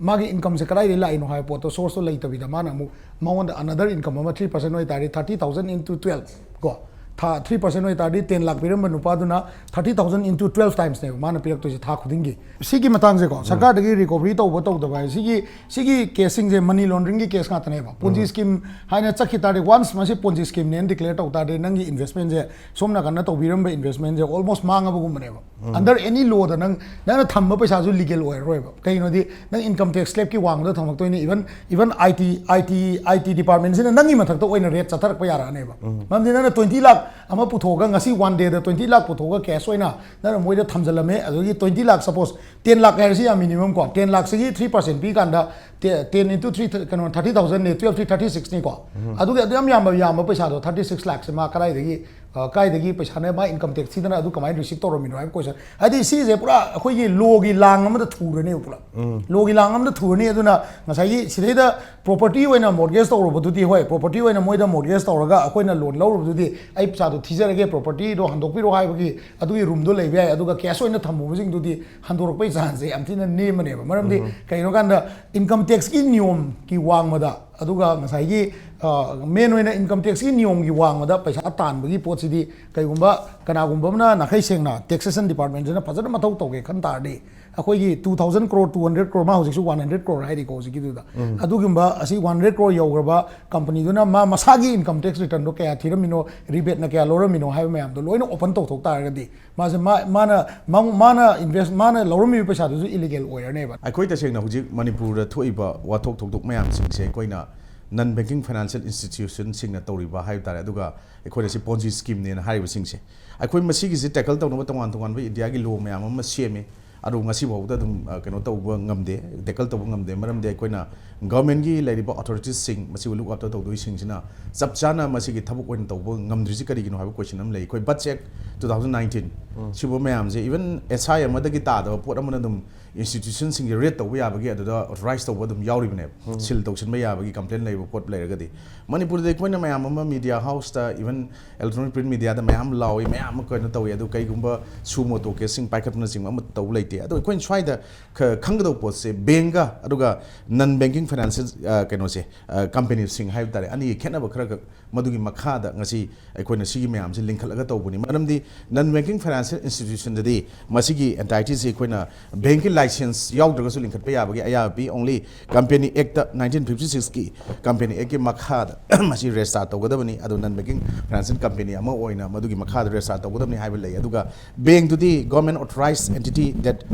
ꯃꯥꯒꯤ ꯏꯟꯀꯝꯁꯦ ꯀꯗꯥꯏꯗꯒꯤ ꯂꯥꯛꯏꯅꯣ ꯍꯥꯏꯕ ꯄꯣꯠꯇꯣ, ꯁꯣꯔꯁꯇꯣ ꯂꯩꯇꯕꯤꯗ ꯃꯥꯅ ꯑꯃꯨꯛ ꯃꯉꯣꯟꯗ another income ꯑꯃ three percent ꯑꯣꯏꯇꯥꯔꯗꯤ, thirty thousand into twelve ꯀꯣ, ꯊꯥ three percent ꯑꯣꯏꯇꯥꯔꯗꯤ, ten lakh ꯄꯤꯔꯝꯕ ꯅꯨꯄꯥꯗꯨꯅ thirty thousand into twelve times ꯅꯦꯕ ꯃꯥꯅ ꯄꯤꯔꯛꯇꯣꯏꯁꯦ ꯊꯥ ꯈꯨꯗꯤꯡꯒꯤ꯫ ꯁꯤꯒꯤ ꯃꯇꯥꯡꯁꯦꯀꯣ, ꯁꯔꯀꯥꯔꯗꯒꯤ ꯔꯤꯀꯣꯚꯔꯤ ꯇꯧꯕ ꯇꯧꯗꯕ ꯍꯥꯏ, ꯁꯤꯒꯤ, ꯁꯤꯒꯤ ꯀꯦꯁꯁꯤꯡꯁꯦ ꯃꯅꯤ ꯂꯣꯟꯗ꯭ꯔꯤꯡꯒꯤ ꯀꯦꯁ ꯉꯥꯛꯇꯅꯦꯕ꯫ ꯄꯣꯟꯖꯤ ꯁ꯭ꯀꯤꯝ ꯍꯥꯏꯅ ꯆꯠꯈꯤ ꯇꯥꯔꯗꯤ, ꯋꯥꯟꯁ ꯃꯁꯤ ꯄꯣꯟꯖꯤ ꯁ꯭ꯀꯤꯝꯅꯦꯅ ꯗꯤꯀ꯭ꯂꯦꯌꯔ ꯇꯧ ꯇꯥꯔꯗꯤ, ꯅꯪꯒꯤ ꯏꯟꯚꯦꯁꯃꯦꯟꯁꯦ, ꯁꯣꯝ ꯅꯥꯀꯟꯗ ꯇꯧꯕꯤꯔꯝꯕ ꯏꯟꯚꯦꯁꯃꯦꯟꯁꯦ almost ꯃꯥꯡꯉꯕꯒꯨꯝꯕꯅꯦꯕ꯫ Under any law ꯗ ꯅꯪ, ꯅꯪꯅ ꯊꯝꯕ ꯄꯩꯁꯥꯁꯨ ꯂꯤꯒꯦꯜ ꯑꯣꯏꯔꯔꯣꯏꯕ꯫ ꯀꯩꯒꯤꯅꯣꯗꯤ ꯅꯪ ꯏꯟꯀꯝ ꯇꯦꯛꯁ ꯁ꯭ꯂꯦꯕꯀꯤ ꯋꯥꯡꯃꯗ ꯊꯝꯃꯛꯇꯣꯏꯅꯦ꯫ Even, even I T, I T, I T department ꯁꯤꯅ ꯅꯪꯒꯤ ꯃꯊꯛꯇ ꯑꯣꯏꯅ ꯔꯦꯠ ꯆꯠꯊꯔꯛꯄ ꯌꯥꯔꯛꯑꯅꯦꯕ꯫ ꯃꯔꯝꯗꯤ ꯅꯪꯅ twenty lakh ꯑꯃ ꯄꯨꯊꯣꯛꯑꯒ, ꯉꯁꯤ one day ꯗ twenty lakh ꯄꯨꯊꯣꯛꯑꯒ ꯀꯦꯁ ꯑꯣꯏꯅ ꯅꯪꯅ ꯃꯣꯏꯗ ꯊꯝꯖꯜꯂꯝꯃꯦ, ꯑꯗꯨꯗꯒꯤ twenty lakh, suppose ten lakh ꯍꯥꯏꯔꯁꯤ ꯌꯥꯝ minimum ꯀꯣ, ten lakh ꯁꯤꯒꯤ three percent ꯄꯤ ꯀꯥꯟꯗ, ten into three, ꯀꯩꯅꯣ, thirty thousand ꯅꯦ, twelve three thirty six ꯅꯤꯀꯣ꯫ ꯑꯗꯨꯒꯤ ꯑꯗꯨ ꯌꯥꯝ ꯌꯥꯝꯕ, ꯌꯥꯝꯕ ꯄꯩꯁꯥꯗꯣ, thirty six lakh ꯁꯦ ꯃꯥ ꯀꯗꯥꯏꯗꯒꯤ ꯑ, ꯀꯥꯏꯗꯒꯤ ꯄꯩꯁꯥꯅ ꯃꯥ income tax ꯊꯤꯗꯅ ꯑꯗꯨ ꯀꯃꯥꯏꯅ receive ꯇꯧꯔꯝꯃꯤꯅꯣ ꯍꯥꯏꯕ question? ꯍꯥꯏꯗꯤ ꯁꯤꯁꯦ ꯄꯨꯔꯥ ꯑꯩꯈꯣꯏꯒꯤ lawꯒꯤ ꯂꯥꯡ ꯑꯃꯗ ꯊꯨꯔꯅꯦꯕ ꯄꯨꯂꯞ꯫ Lawꯒꯤ ꯂꯥꯡ ꯑꯃꯗ ꯊꯨꯔꯅꯤ꯫ ꯑꯗꯨꯅ ꯉꯁꯥꯏꯒꯤ ꯁꯤꯗꯩꯗ property ꯑꯣꯏꯅ mortgage ꯇꯧꯔꯨꯕꯗꯨꯗꯤ, ꯍꯣꯏ, property ꯑꯣꯏꯅ ꯃꯣꯏꯗ mortgage ꯇꯧꯔꯒ ꯑꯩꯈꯣꯏꯅ loan ꯂꯧꯔꯨꯕꯗꯨꯗꯤ, "ꯑꯩ ꯄꯩꯁꯥꯗꯣ ꯊꯤꯖꯔꯒꯦ, propertyꯗꯣ ꯍꯟꯗꯣꯛꯄꯤꯔꯣ" ꯍꯥꯏꯕꯒꯤ ꯑꯗꯨꯒꯤ roomꯗꯣ ꯂꯩꯕ ꯌꯥꯏ꯫ ꯑꯗꯨꯒ cash ꯑꯣꯏꯅ ꯊꯝꯃꯨꯕꯁꯤꯡꯗꯨꯗꯤ ꯍꯟꯗꯣꯔꯛꯄꯩ chanceꯁꯦ ꯌꯥꯝ ꯊꯤꯅ ꯅꯦꯝꯕꯅꯦꯕ꯫ ꯃꯔꯝꯗꯤ ꯀꯩꯅꯣ ꯀꯥꯟꯗ income taxꯀꯤ ꯅꯤꯌꯣꯝꯒꯤ ꯋꯥꯡꯃꯗ, ꯑꯗꯨꯒ ꯉꯁꯥꯏꯒꯤ, ꯑ, main ꯑꯣꯏꯅ income taxꯀꯤ ꯅꯤꯌꯣꯝꯒꯤ ꯋꯥꯡꯃꯗ ꯄꯩꯁꯥ ꯇꯥꯟꯕꯒꯤ ꯄꯣꯠꯁꯤꯗꯤ ꯀꯩꯒꯨꯝꯕ ꯀꯅꯥꯒꯨꯝꯕ ꯑꯃꯅ ꯅꯥꯈꯩ ꯁꯦꯡꯅ taxation departmentꯁꯤꯅ ꯐꯖꯅ ꯃꯊꯧ ꯇꯧꯒꯦ ꯈꯟ ꯇꯥꯔꯗꯤ, ꯑꯩꯈꯣꯏꯒꯤ two thousand crore, two hundred crore, ꯃꯥ ꯍꯧꯖꯤꯛꯁꯨ one hundred crore ꯍꯥꯏꯔꯤꯀꯣ ꯍꯧꯖꯤꯛꯀꯤꯗꯨꯗ, ꯑꯗꯨꯒꯨꯝꯕ ꯑꯁꯤ one hundred crore ꯌꯧꯈ꯭ꯔꯕ companyꯗꯨꯅ ꯃꯥ ꯃꯁꯥꯒꯤ income tax returnꯗꯣ ꯀꯌꯥ ꯊꯤꯔꯝꯃꯤꯅꯣ, rebateꯅ ꯀꯌꯥ ꯂꯧꯔꯝꯃꯤꯅꯣ ꯍꯥꯏꯕ ꯃꯌꯥꯝꯗꯣ ꯂꯣꯏꯅ open ꯇꯧꯊꯣꯛ ꯇꯥꯔꯒꯗꯤ, ꯃꯥꯁꯦ ꯃꯥ-, ꯃꯥꯅ, ꯃꯥ-, ꯃꯥꯅ invest, ꯃꯥꯅ ꯂꯧꯔꯝꯃꯤꯕ ꯄꯩꯁꯥꯗꯨꯁꯨ illegal ꯑꯣꯏꯔꯅꯦꯕ꯫ ꯑꯩꯈꯣꯏ ꯇꯁꯦꯡꯅ ꯍꯧꯖꯤꯛ ꯃꯅꯤꯄꯨꯔꯗ ꯊꯣꯛꯏꯕ ꯋꯥꯊꯣꯛ ꯊꯧꯗꯣꯛ ꯃꯌꯥꯝꯁꯤꯡꯁꯦ ꯑꯩꯈꯣꯏꯅ non banking financial institutionꯁꯤꯡꯅ ꯇꯧꯔꯤꯕ ꯍꯥꯏꯕ ꯇꯥꯔꯦ, ꯑꯗꯨꯒ ꯑꯩꯈꯣꯏꯅ ꯁꯤ Ponzi schemeꯅꯦꯅ ꯍꯥꯏꯔꯤꯕꯁꯤꯡꯁꯦ, ꯑꯩꯈꯣꯏ ꯃꯁꯤꯒꯤꯁꯤ tackle ꯇꯧꯅꯕ ꯇꯣꯉꯥꯟ ꯇꯣꯉꯥꯟꯕ Indiaꯒꯤ law ꯃꯌꯥꯝ ꯑꯃ ꯁꯦꯝꯃꯤ꯫ ꯑꯗꯨ ꯉꯁꯤ ꯐꯥꯎꯕꯗ ꯑꯗꯨꯝ, ꯑ, ꯀꯩꯅꯣ ꯇꯧꯕ ꯉꯝꯗꯦ, tackle ꯇꯧꯕ ꯉꯝꯗꯦ꯫ ꯃꯔꯝꯗꯤ ꯑꯩꯈꯣꯏꯅ governmentꯀꯤ ꯂꯩꯔꯤꯕ authoritiesꯁꯤꯡ, ꯃꯁꯤꯕꯨ look after ꯇꯧꯗꯣꯏꯁꯤꯡꯁꯤꯅ ꯆꯞ ꯆꯥꯅ ꯃꯁꯤꯒꯤ ꯊꯕꯛ ꯑꯣꯏꯅ ꯇꯧꯕ ꯉꯝꯗ꯭ꯔꯤꯁꯤ ꯀꯔꯤꯒꯤꯅꯣ ꯍꯥꯏꯕ question ꯑꯃ ꯂꯩ꯫ ꯑꯩꯈꯣꯏ Buds Act two thousand nineteen, ꯁꯤꯒꯨꯝꯕ ꯃꯌꯥꯝꯁꯦ even S I ꯑꯃꯗꯒꯤ ꯇꯥꯗꯕ ꯄꯣꯠ ꯑꯃꯅ ꯑꯗꯨꯝ institutionꯁꯤꯡꯁꯦ raid ꯇꯧꯕ ꯌꯥꯕꯒꯤ ꯑꯗꯨꯗ authorize ꯇꯧꯕ ꯑꯗꯨꯝ ꯌꯥꯎꯔꯤꯕꯅꯦꯕ, seal ꯇꯧꯁꯤꯟꯕ ꯌꯥꯕꯒꯤ complaint ꯂꯩꯕ ꯄꯣꯠ ꯂꯩꯔꯒꯗꯤ꯫ ꯃꯅꯤꯄꯨꯔꯗ ꯑꯩꯈꯣꯏꯅ ꯃꯌꯥꯝ ꯑꯃ media houseꯇ, even electronic print mediaꯗ ꯃꯌꯥꯝ ꯂꯥꯎꯏ, ꯃꯌꯥꯝ ꯑꯃ ꯀꯩꯅꯣ ꯇꯧꯏ, ꯑꯗꯨ ꯀꯩꯒꯨꯝꯕ suo motu caseꯁꯤꯡ ꯄꯥꯏꯈꯠꯄꯅꯆꯤꯡꯕ ꯑꯃꯠꯇ ꯇꯧꯕ ꯂꯩꯇꯦ꯫ ꯑꯗꯣ ꯑꯩꯈꯣꯏꯅ ꯁ꯭ꯋꯥꯏꯗ ꯈ-, ꯈꯪꯒꯗꯧꯕ ꯄꯣꯠꯁꯦ bankꯀ ꯑꯗꯨꯒ non banking financial, ꯑ, ꯀꯩꯅꯣꯁꯦ, ꯑ, companyꯁꯤꯡ ꯍꯥꯏꯕ ꯇꯥꯔꯦ, ꯑꯅꯤꯒꯤ ꯈꯦꯠꯅꯕ ꯈꯔ ꯈꯛ, ꯃꯗꯨꯒꯤ ꯃꯈꯥꯗ ꯉꯁꯤ ꯑꯩꯈꯣꯏꯅ ꯁꯤꯒꯤ ꯃꯌꯥꯝꯁꯦ ꯂꯤꯡꯈꯠꯂꯒ ꯇꯧꯕꯅꯤ꯫ ꯃꯔꯝꯗꯤ non banking financial institutionꯗꯗꯤ ꯃꯁꯤꯒꯤ entityꯁꯤ ꯑꯩꯈꯣꯏꯅ bankꯀꯤ license ꯌꯥꯎꯗ꯭ꯔꯒꯁꯨ ꯂꯤꯡꯈꯠꯄ ꯌꯥꯕꯒꯤ ꯑꯌꯥꯕ ꯄꯤ꯫ Only Company Actꯇ, nineteen fifty sixꯀꯤ Company Actꯀꯤ ꯃꯈꯥꯗ ꯃꯁꯤ register ꯇꯧꯒꯗꯕꯅꯤ꯫ ꯑꯗꯨ non banking financial company ꯑꯃ ꯑꯣꯏꯅ ꯃꯗꯨꯒꯤ ꯃꯈꯥꯗ register ꯇꯧꯒꯗꯕꯅꯤ ꯍꯥꯏꯕ ꯂꯩ꯫ ꯑꯗꯨꯒ bankꯇꯨꯗꯤ government authorized entity that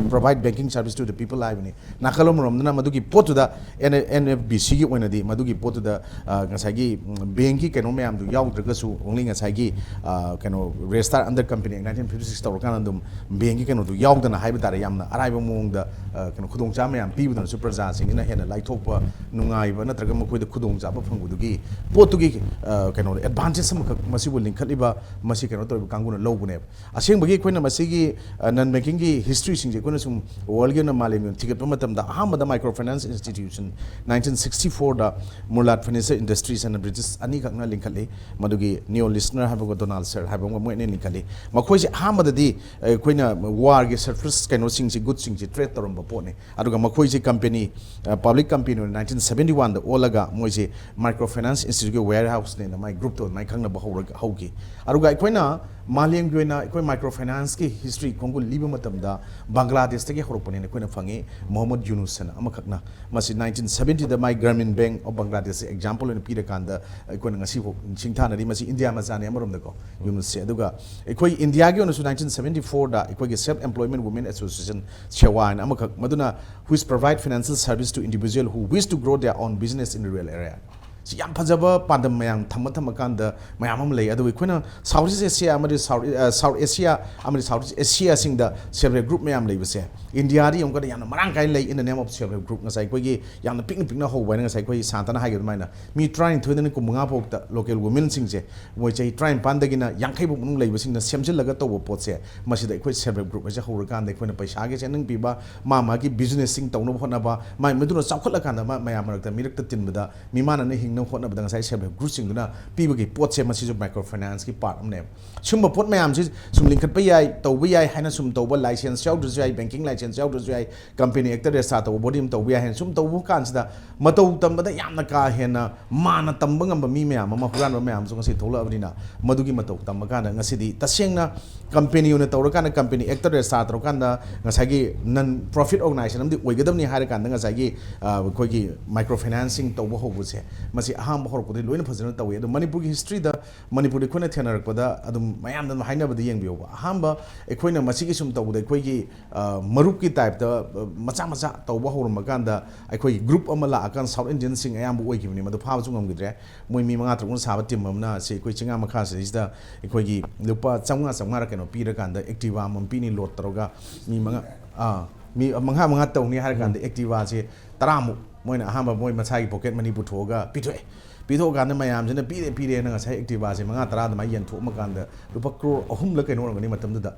provide banking service to the people ꯍꯥꯏꯕꯅꯤ꯫ ꯅꯥꯀꯜ ꯑꯃꯔꯣꯝꯗꯅ ꯃꯗꯨꯒꯤ ꯄꯣꯠꯇꯨꯗ N-, NFBCꯒꯤ ꯑꯣꯏꯅꯗꯤ ꯃꯗꯨꯒꯤ ꯄꯣꯠꯇꯨꯗ, ꯑ, ꯉꯁꯥꯏꯒꯤ, ꯎꯝ, bankꯀꯤ ꯀꯩꯅꯣ ꯃꯌꯥꯝꯗꯨ ꯌꯥꯎꯗ꯭ꯔꯒꯁꯨ, only ꯉꯁꯥꯏꯒꯤ, ꯑ, ꯀꯩꯅꯣ, register under Company Act nineteen fifty six ꯇꯧꯔꯀꯥꯟꯗ ꯑꯗꯨꯝ bankꯀꯤ ꯀꯩꯅꯣꯗꯨ ꯌꯥꯎꯗꯅ ꯍꯥꯏꯕ ꯇꯥꯔꯦ, ꯌꯥꯝꯅ ꯑꯔꯥꯏꯕ ꯃꯑꯣꯡꯗ ꯑ, ꯀꯩꯅꯣ, ꯈꯨꯗꯣꯡꯆꯥꯕ ꯃꯌꯥꯝ ꯄꯤꯕꯗꯨꯅꯁꯨ ꯄ꯭ꯔꯖꯥꯁꯤꯡꯁꯤꯅ ꯍꯦꯟꯅ ꯂꯥꯏꯊꯣꯛꯄ, ꯅꯨꯡꯉꯥꯏꯕ ꯅꯠꯇ꯭ꯔꯒ ꯃꯈꯣꯏꯗ ꯈꯨꯗꯣꯡꯆꯥꯕ ꯐꯪꯕꯗꯨꯒꯤ ꯄꯣꯠꯇꯨꯒꯤ, ꯑ, ꯀꯩꯅꯣ, advantage ꯑꯃꯈꯛ ꯃꯁꯤꯕꯨ ꯂꯤꯡꯈꯠꯂꯤꯕ, ꯃꯁꯤ ꯀꯩꯅꯣ ꯇꯧꯔꯤꯕ ꯀꯥꯡꯕꯨꯅ ꯂꯧꯕꯅꯦꯕ꯫ ꯑꯁꯦꯡꯕꯒꯤ ꯑꯩꯈꯣꯏꯅ ꯃꯁꯤꯒꯤ, ꯑ, non banking ꯒꯤ history ꯁꯤꯡꯁꯦ ꯑꯩꯈꯣꯏꯅ ꯁꯨꯝ world ꯒꯤ ꯑꯣꯏꯅ, ꯃꯥꯂꯦꯝꯒꯤ ꯑꯣꯏꯅ ꯊꯤꯒꯠꯄ ꯃꯇꯝꯗ, ꯑꯍꯥꯟꯕꯗ micro finance institution nineteen sixty four ꯗ Murlat Furniture Industries ꯍꯥꯏꯅ British ꯑꯅꯤꯈꯛꯅ ꯂꯤꯡꯈꯠꯂꯤ꯫ ꯃꯗꯨꯒꯤ Neo Leisner ꯍꯥꯏꯕꯒ Donald Searle ꯍꯥꯏꯕ ꯑꯃꯒ ꯃꯣꯏ ꯑꯅꯤ ꯂꯤꯡꯈꯠꯂꯤ꯫ ꯃꯈꯣꯏꯁꯦ ꯑꯍꯥꯟꯕꯗꯗꯤ ꯑꯩꯈꯣꯏꯅ war ꯒꯤ surplus ꯀꯩꯅꯣꯁꯤꯡꯁꯤ, goods ꯁꯤꯡꯁꯤ trade ꯇꯧꯔꯝꯕ ꯄꯣꯠꯅꯤ꯫ ꯑꯗꯨꯒ ꯃꯈꯣꯏꯁꯦ company, ꯑ, public company ꯑꯣꯏꯅ nineteen seventy one ꯗ ꯑꯣꯜꯂꯒ ꯃꯣꯏꯁꯦ micro finance institute ꯒꯤ warehouse ꯅꯦꯅ ꯃꯥꯏ group ꯇꯣ ꯑꯗꯨꯃꯥꯏꯅ ꯈꯪꯅꯕ ꯍꯧꯔꯒ, ꯍꯧꯈꯤ꯫ ꯑꯗꯨꯒ ꯑꯩꯈꯣꯏꯅ ꯃꯥꯂꯦꯝꯒꯤ ꯑꯣꯏꯅ ꯑꯩꯈꯣꯏ micro finance ꯀꯤ history ꯈꯣꯡꯒꯨꯜ ꯂꯤꯕ ꯃꯇꯝꯗ ꯕꯪꯒ꯭ꯂꯥꯗꯦꯁꯇꯒꯤ ꯍꯧꯔꯛꯄꯅꯦꯅ ꯑꯩꯈꯣꯏꯅ ꯐꯪꯉꯤ, ꯃꯣꯍꯝꯃꯗ ꯌꯨꯅꯨꯁ ꯍꯥꯏꯅ ꯑꯃꯈꯛꯅ꯫ ꯃꯁꯤ nineteen seventy the my Grameen Bank of Bangladesh example ꯑꯣꯏꯅ ꯄꯤꯔꯀꯥꯟꯗ ꯑꯩꯈꯣꯏꯅ ꯉꯁꯤꯐꯥꯎ ꯁꯤꯡꯊꯥꯅꯔꯤ꯫ ꯃꯁꯤ ꯏꯟꯗꯤꯌꯥ ꯃꯆꯥꯅꯤ ꯑꯃꯔꯣꯝꯗꯀꯣ, ꯌꯨꯅꯨꯁꯁꯦ꯫ ꯑꯗꯨꯒ ꯑꯩꯈꯣꯏ ꯏꯟꯗꯤꯌꯥꯒꯤ ꯑꯣꯏꯅꯁꯨ nineteen seventy four ꯗ ꯑꯩꯈꯣꯏꯒꯤ Self Employment Women Association, ꯁꯦꯋꯥ ꯍꯥꯏꯅ ꯑꯃꯈꯛ, ꯃꯗꯨꯅ which provide financial service to individual who wish to grow their own business in rural area꯫ ꯁꯤ ꯌꯥꯝ ꯐꯖꯕ ꯄꯥꯟꯗꯝ ꯃꯌꯥꯝ ꯊꯝꯃ ꯊꯝꯃꯀꯥꯟꯗ ꯃꯌꯥꯝ ꯑꯃ ꯂꯩ꯫ ꯑꯗꯨꯒ ꯑꯩꯈꯣꯏꯅ South East Asia ꯑꯃꯗꯤ South, ꯑ, South Asia ꯑꯃꯗꯤ South East Asia ꯁꯤꯡꯗ self help group ꯃꯌꯥꯝ ꯂꯩꯕꯁꯦ, ꯏꯟꯗꯤꯌꯥꯗꯤ ꯑꯃꯨꯛꯀ ꯌꯥꯝꯅ ꯃꯔꯥꯡ ꯀꯥꯏꯅ ꯂꯩ꯫ In the name of self help group, ꯉꯁꯥꯏ ꯑꯩꯈꯣꯏꯒꯤ ꯌꯥꯝꯅ ꯄꯤꯛꯅ ꯄꯤꯛꯅ ꯍꯧꯕ ꯍꯥꯏꯅ ꯉꯁꯥꯏ ꯑꯩꯈꯣꯏ ꯁꯥꯟꯇꯅ ꯍꯥꯏꯈꯤꯕ ꯑꯗꯨꯃꯥꯏꯅ, ꯃꯤ ꯇꯔꯥꯅꯤꯊꯣꯏꯗꯅ ꯀꯨꯟꯃꯉꯥ ꯐꯥꯎꯕꯗ local women ꯁꯤꯡꯁꯦ, ꯃꯣꯏ ꯆꯍꯤ ꯇꯔꯥꯅꯤꯄꯥꯟꯗꯒꯤꯅ ꯌꯥꯡꯈꯩ ꯐꯥꯎ ꯃꯅꯨꯡ ꯂꯩꯕꯁꯤꯡꯅ ꯁꯦꯝꯖꯤꯜꯂꯒ ꯇꯧꯕ ꯄꯣꯠꯁꯦ, ꯃꯁꯤꯗ ꯑꯩꯈꯣꯏ self help group ꯍꯥꯏꯁꯦ ꯍꯧꯔꯀꯥꯟꯗ ꯑꯩꯈꯣꯏꯅ ꯄꯩꯁꯥꯒꯤ ꯆꯦꯅꯪ ꯄꯤꯕ, ꯃꯥ ꯃꯥꯒꯤ business ꯁꯤꯡ ꯇꯧꯅꯕ ꯍꯣꯠꯅꯕ, ꯃꯥꯏ ꯃꯗꯨꯅ ꯆꯥꯎꯈꯠꯂꯀꯥꯟꯗ ꯃꯥ ꯃꯌꯥꯝ ꯃꯔꯛꯇ ꯃꯤꯔꯛꯇ ꯇꯤꯟꯕꯗ ꯃꯤꯃꯥꯟꯅꯅ ꯍꯤꯡꯅꯕ ꯍꯣꯠꯅꯕꯗ ꯉꯁꯥꯏ self help group ꯁꯤꯡꯗꯨꯅ ꯄꯤꯕꯒꯤ ꯄꯣꯠꯁꯦ, ꯃꯁꯤꯁꯨ micro finance ꯀꯤ part ꯑꯃꯅꯦꯕ꯫ ꯁꯨꯝꯕ ꯄꯣꯠ ꯃꯌꯥꯝꯁꯤ ꯁꯨꯝ ꯂꯤꯡꯈꯠꯄ ꯌꯥꯏ, ꯇꯧꯕ ꯌꯥꯏ ꯍꯥꯏꯅ ꯁꯨꯝ ꯇꯧꯕ, license ꯌꯥꯎꯗ꯭ꯔꯁꯨ ꯌꯥꯏ, banking license ꯌꯥꯎꯗ꯭ꯔꯁꯨ ꯌꯥꯏ, company act ꯗ register ꯇꯧꯕ body ꯑꯃ ꯇꯧꯕ ꯌꯥꯏ ꯍꯥꯏꯅ ꯁꯨꯝ ꯇꯧꯕ ꯀꯥꯟꯁꯤꯗ, ꯃꯇꯧ ꯇꯝꯕꯗ ꯌꯥꯝꯅ ꯀꯥ ꯍꯦꯟꯅ ꯃꯥꯅ ꯇꯝꯕ ꯉꯝꯕ ꯃꯤ ꯃꯌꯥꯝ ꯑꯃ, ꯍꯨꯔꯥꯟꯕ ꯃꯌꯥꯝꯁꯨ ꯉꯁꯤ ꯊꯣꯛꯂꯛꯑꯕꯅꯤꯅ, ꯃꯗꯨꯒꯤ ꯃꯇꯧ ꯇꯝꯕ ꯀꯥꯟꯗ ꯉꯁꯤꯗꯤ ꯇꯁꯦꯡꯅ company ꯑꯣꯏꯅ ꯇꯧꯔꯀꯥꯟꯗ, company act ꯗ register ꯇꯧꯔꯀꯥꯟꯗ ꯉꯁꯥꯏꯒꯤ non profit organization ꯑꯃꯗꯤ ꯑꯣꯏꯒꯗꯕꯅꯤ ꯍꯥꯏꯔꯀꯥꯟꯗ ꯉꯁꯥꯏꯒꯤ, ꯑ, ꯑꯩꯈꯣꯏꯒꯤ micro finance ꯁꯤꯡ ꯇꯧꯕ ꯍꯧꯕꯁꯦ, ꯃꯁꯤ ꯑꯍꯥꯟꯕ ꯍꯧꯔꯛꯄꯗꯒꯤ ꯂꯣꯏꯅ ꯐꯖꯅ ꯇꯧꯏ꯫ ꯑꯗꯣ ꯃꯅꯤꯄꯨꯔꯒꯤ history ꯗ, ꯃꯅꯤꯄꯨꯔꯗ ꯑꯩꯈꯣꯏꯅ ꯊꯦꯡꯅꯔꯛꯄꯗ ꯑꯗꯨꯝ ꯃꯌꯥꯝꯅ ꯑꯗꯨꯝ ꯍꯥꯏꯅꯕꯗ ꯌꯦꯡꯕꯤꯌꯣꯕ꯫ ꯑꯍꯥꯟꯕ ꯑꯩꯈꯣꯏꯅ ꯃꯁꯤꯒꯤ ꯁꯨꯝ ꯇꯧꯕꯗ ꯑꯩꯈꯣꯏꯒꯤ, ꯑ, ꯃꯔꯨꯞꯀꯤ type ꯇ, ꯑ, ꯃꯆꯥ ꯃꯆꯥ ꯇꯧꯕ ꯍꯧꯔꯝꯕ ꯀꯥꯟꯗ ꯑꯩꯈꯣꯏꯒꯤ group ꯑꯃ ꯂꯥꯛꯑꯀꯥꯟꯗ South Indian ꯁꯤꯡ ꯑꯌꯥꯝꯕ ꯑꯣꯏꯈꯤꯕꯅꯤ, ꯃꯗꯨ ꯐꯥꯕꯁꯨ ꯉꯝꯈꯤꯗ꯭ꯔꯦ꯫ ꯃꯣꯏ ꯃꯤ ꯃꯉꯥ ꯇꯔꯨꯛꯅ ꯁꯥꯕ team ꯑꯃꯅ ꯁꯤ ꯑꯩꯈꯣꯏ ꯆꯤꯡꯉꯥ ꯃꯈꯥꯁꯤꯗꯩꯁꯤꯗ ꯑꯩꯈꯣꯏꯒꯤ ꯂꯨꯄꯥ ꯆꯥꯝꯃꯉꯥ, ꯆꯥꯝꯃꯉꯥꯔ ꯀꯩꯅꯣ ꯄꯤꯔꯀꯥꯟꯗ Activa ꯑꯃꯃꯝ ꯄꯤꯅꯤ load ꯇꯧꯔꯒ, ꯃꯤ ꯃꯉꯥ, ꯑꯥ, ꯃꯤ ꯃꯉꯥ ꯃꯉꯥ ꯇꯧꯅꯤ ꯍꯥꯏꯔ ꯀꯥꯟꯗ Activaꯁꯦ ꯇꯔꯥꯃꯨꯛ ꯃꯣꯏꯅ ꯑꯍꯥꯟꯕ ꯃꯣꯏ ꯃꯁꯥꯒꯤ pocket money ꯄꯨꯊꯣꯛꯑꯒ ꯄꯤꯊꯣꯛꯑꯦ꯫ ꯄꯤꯊꯣꯛꯑꯀꯥꯟꯗ ꯃꯌꯥꯝꯁꯤꯅ ꯄꯤꯔꯦ ꯄꯤꯔꯦꯅ ꯉꯁꯥꯏ Activaꯁꯦ ꯃꯉꯥ ꯇꯔꯥ ꯑꯗꯨꯃꯥꯏꯅ ꯌꯦꯟꯊꯣꯛꯑꯀꯥꯟꯗ ꯂꯨꯄꯥ ꯀ꯭ꯔꯣꯔ ꯑꯍꯨꯝꯂ ꯀꯩꯅꯣ ꯑꯣꯏꯔꯝꯒꯅꯤ ꯃꯇꯝꯗꯨꯗ,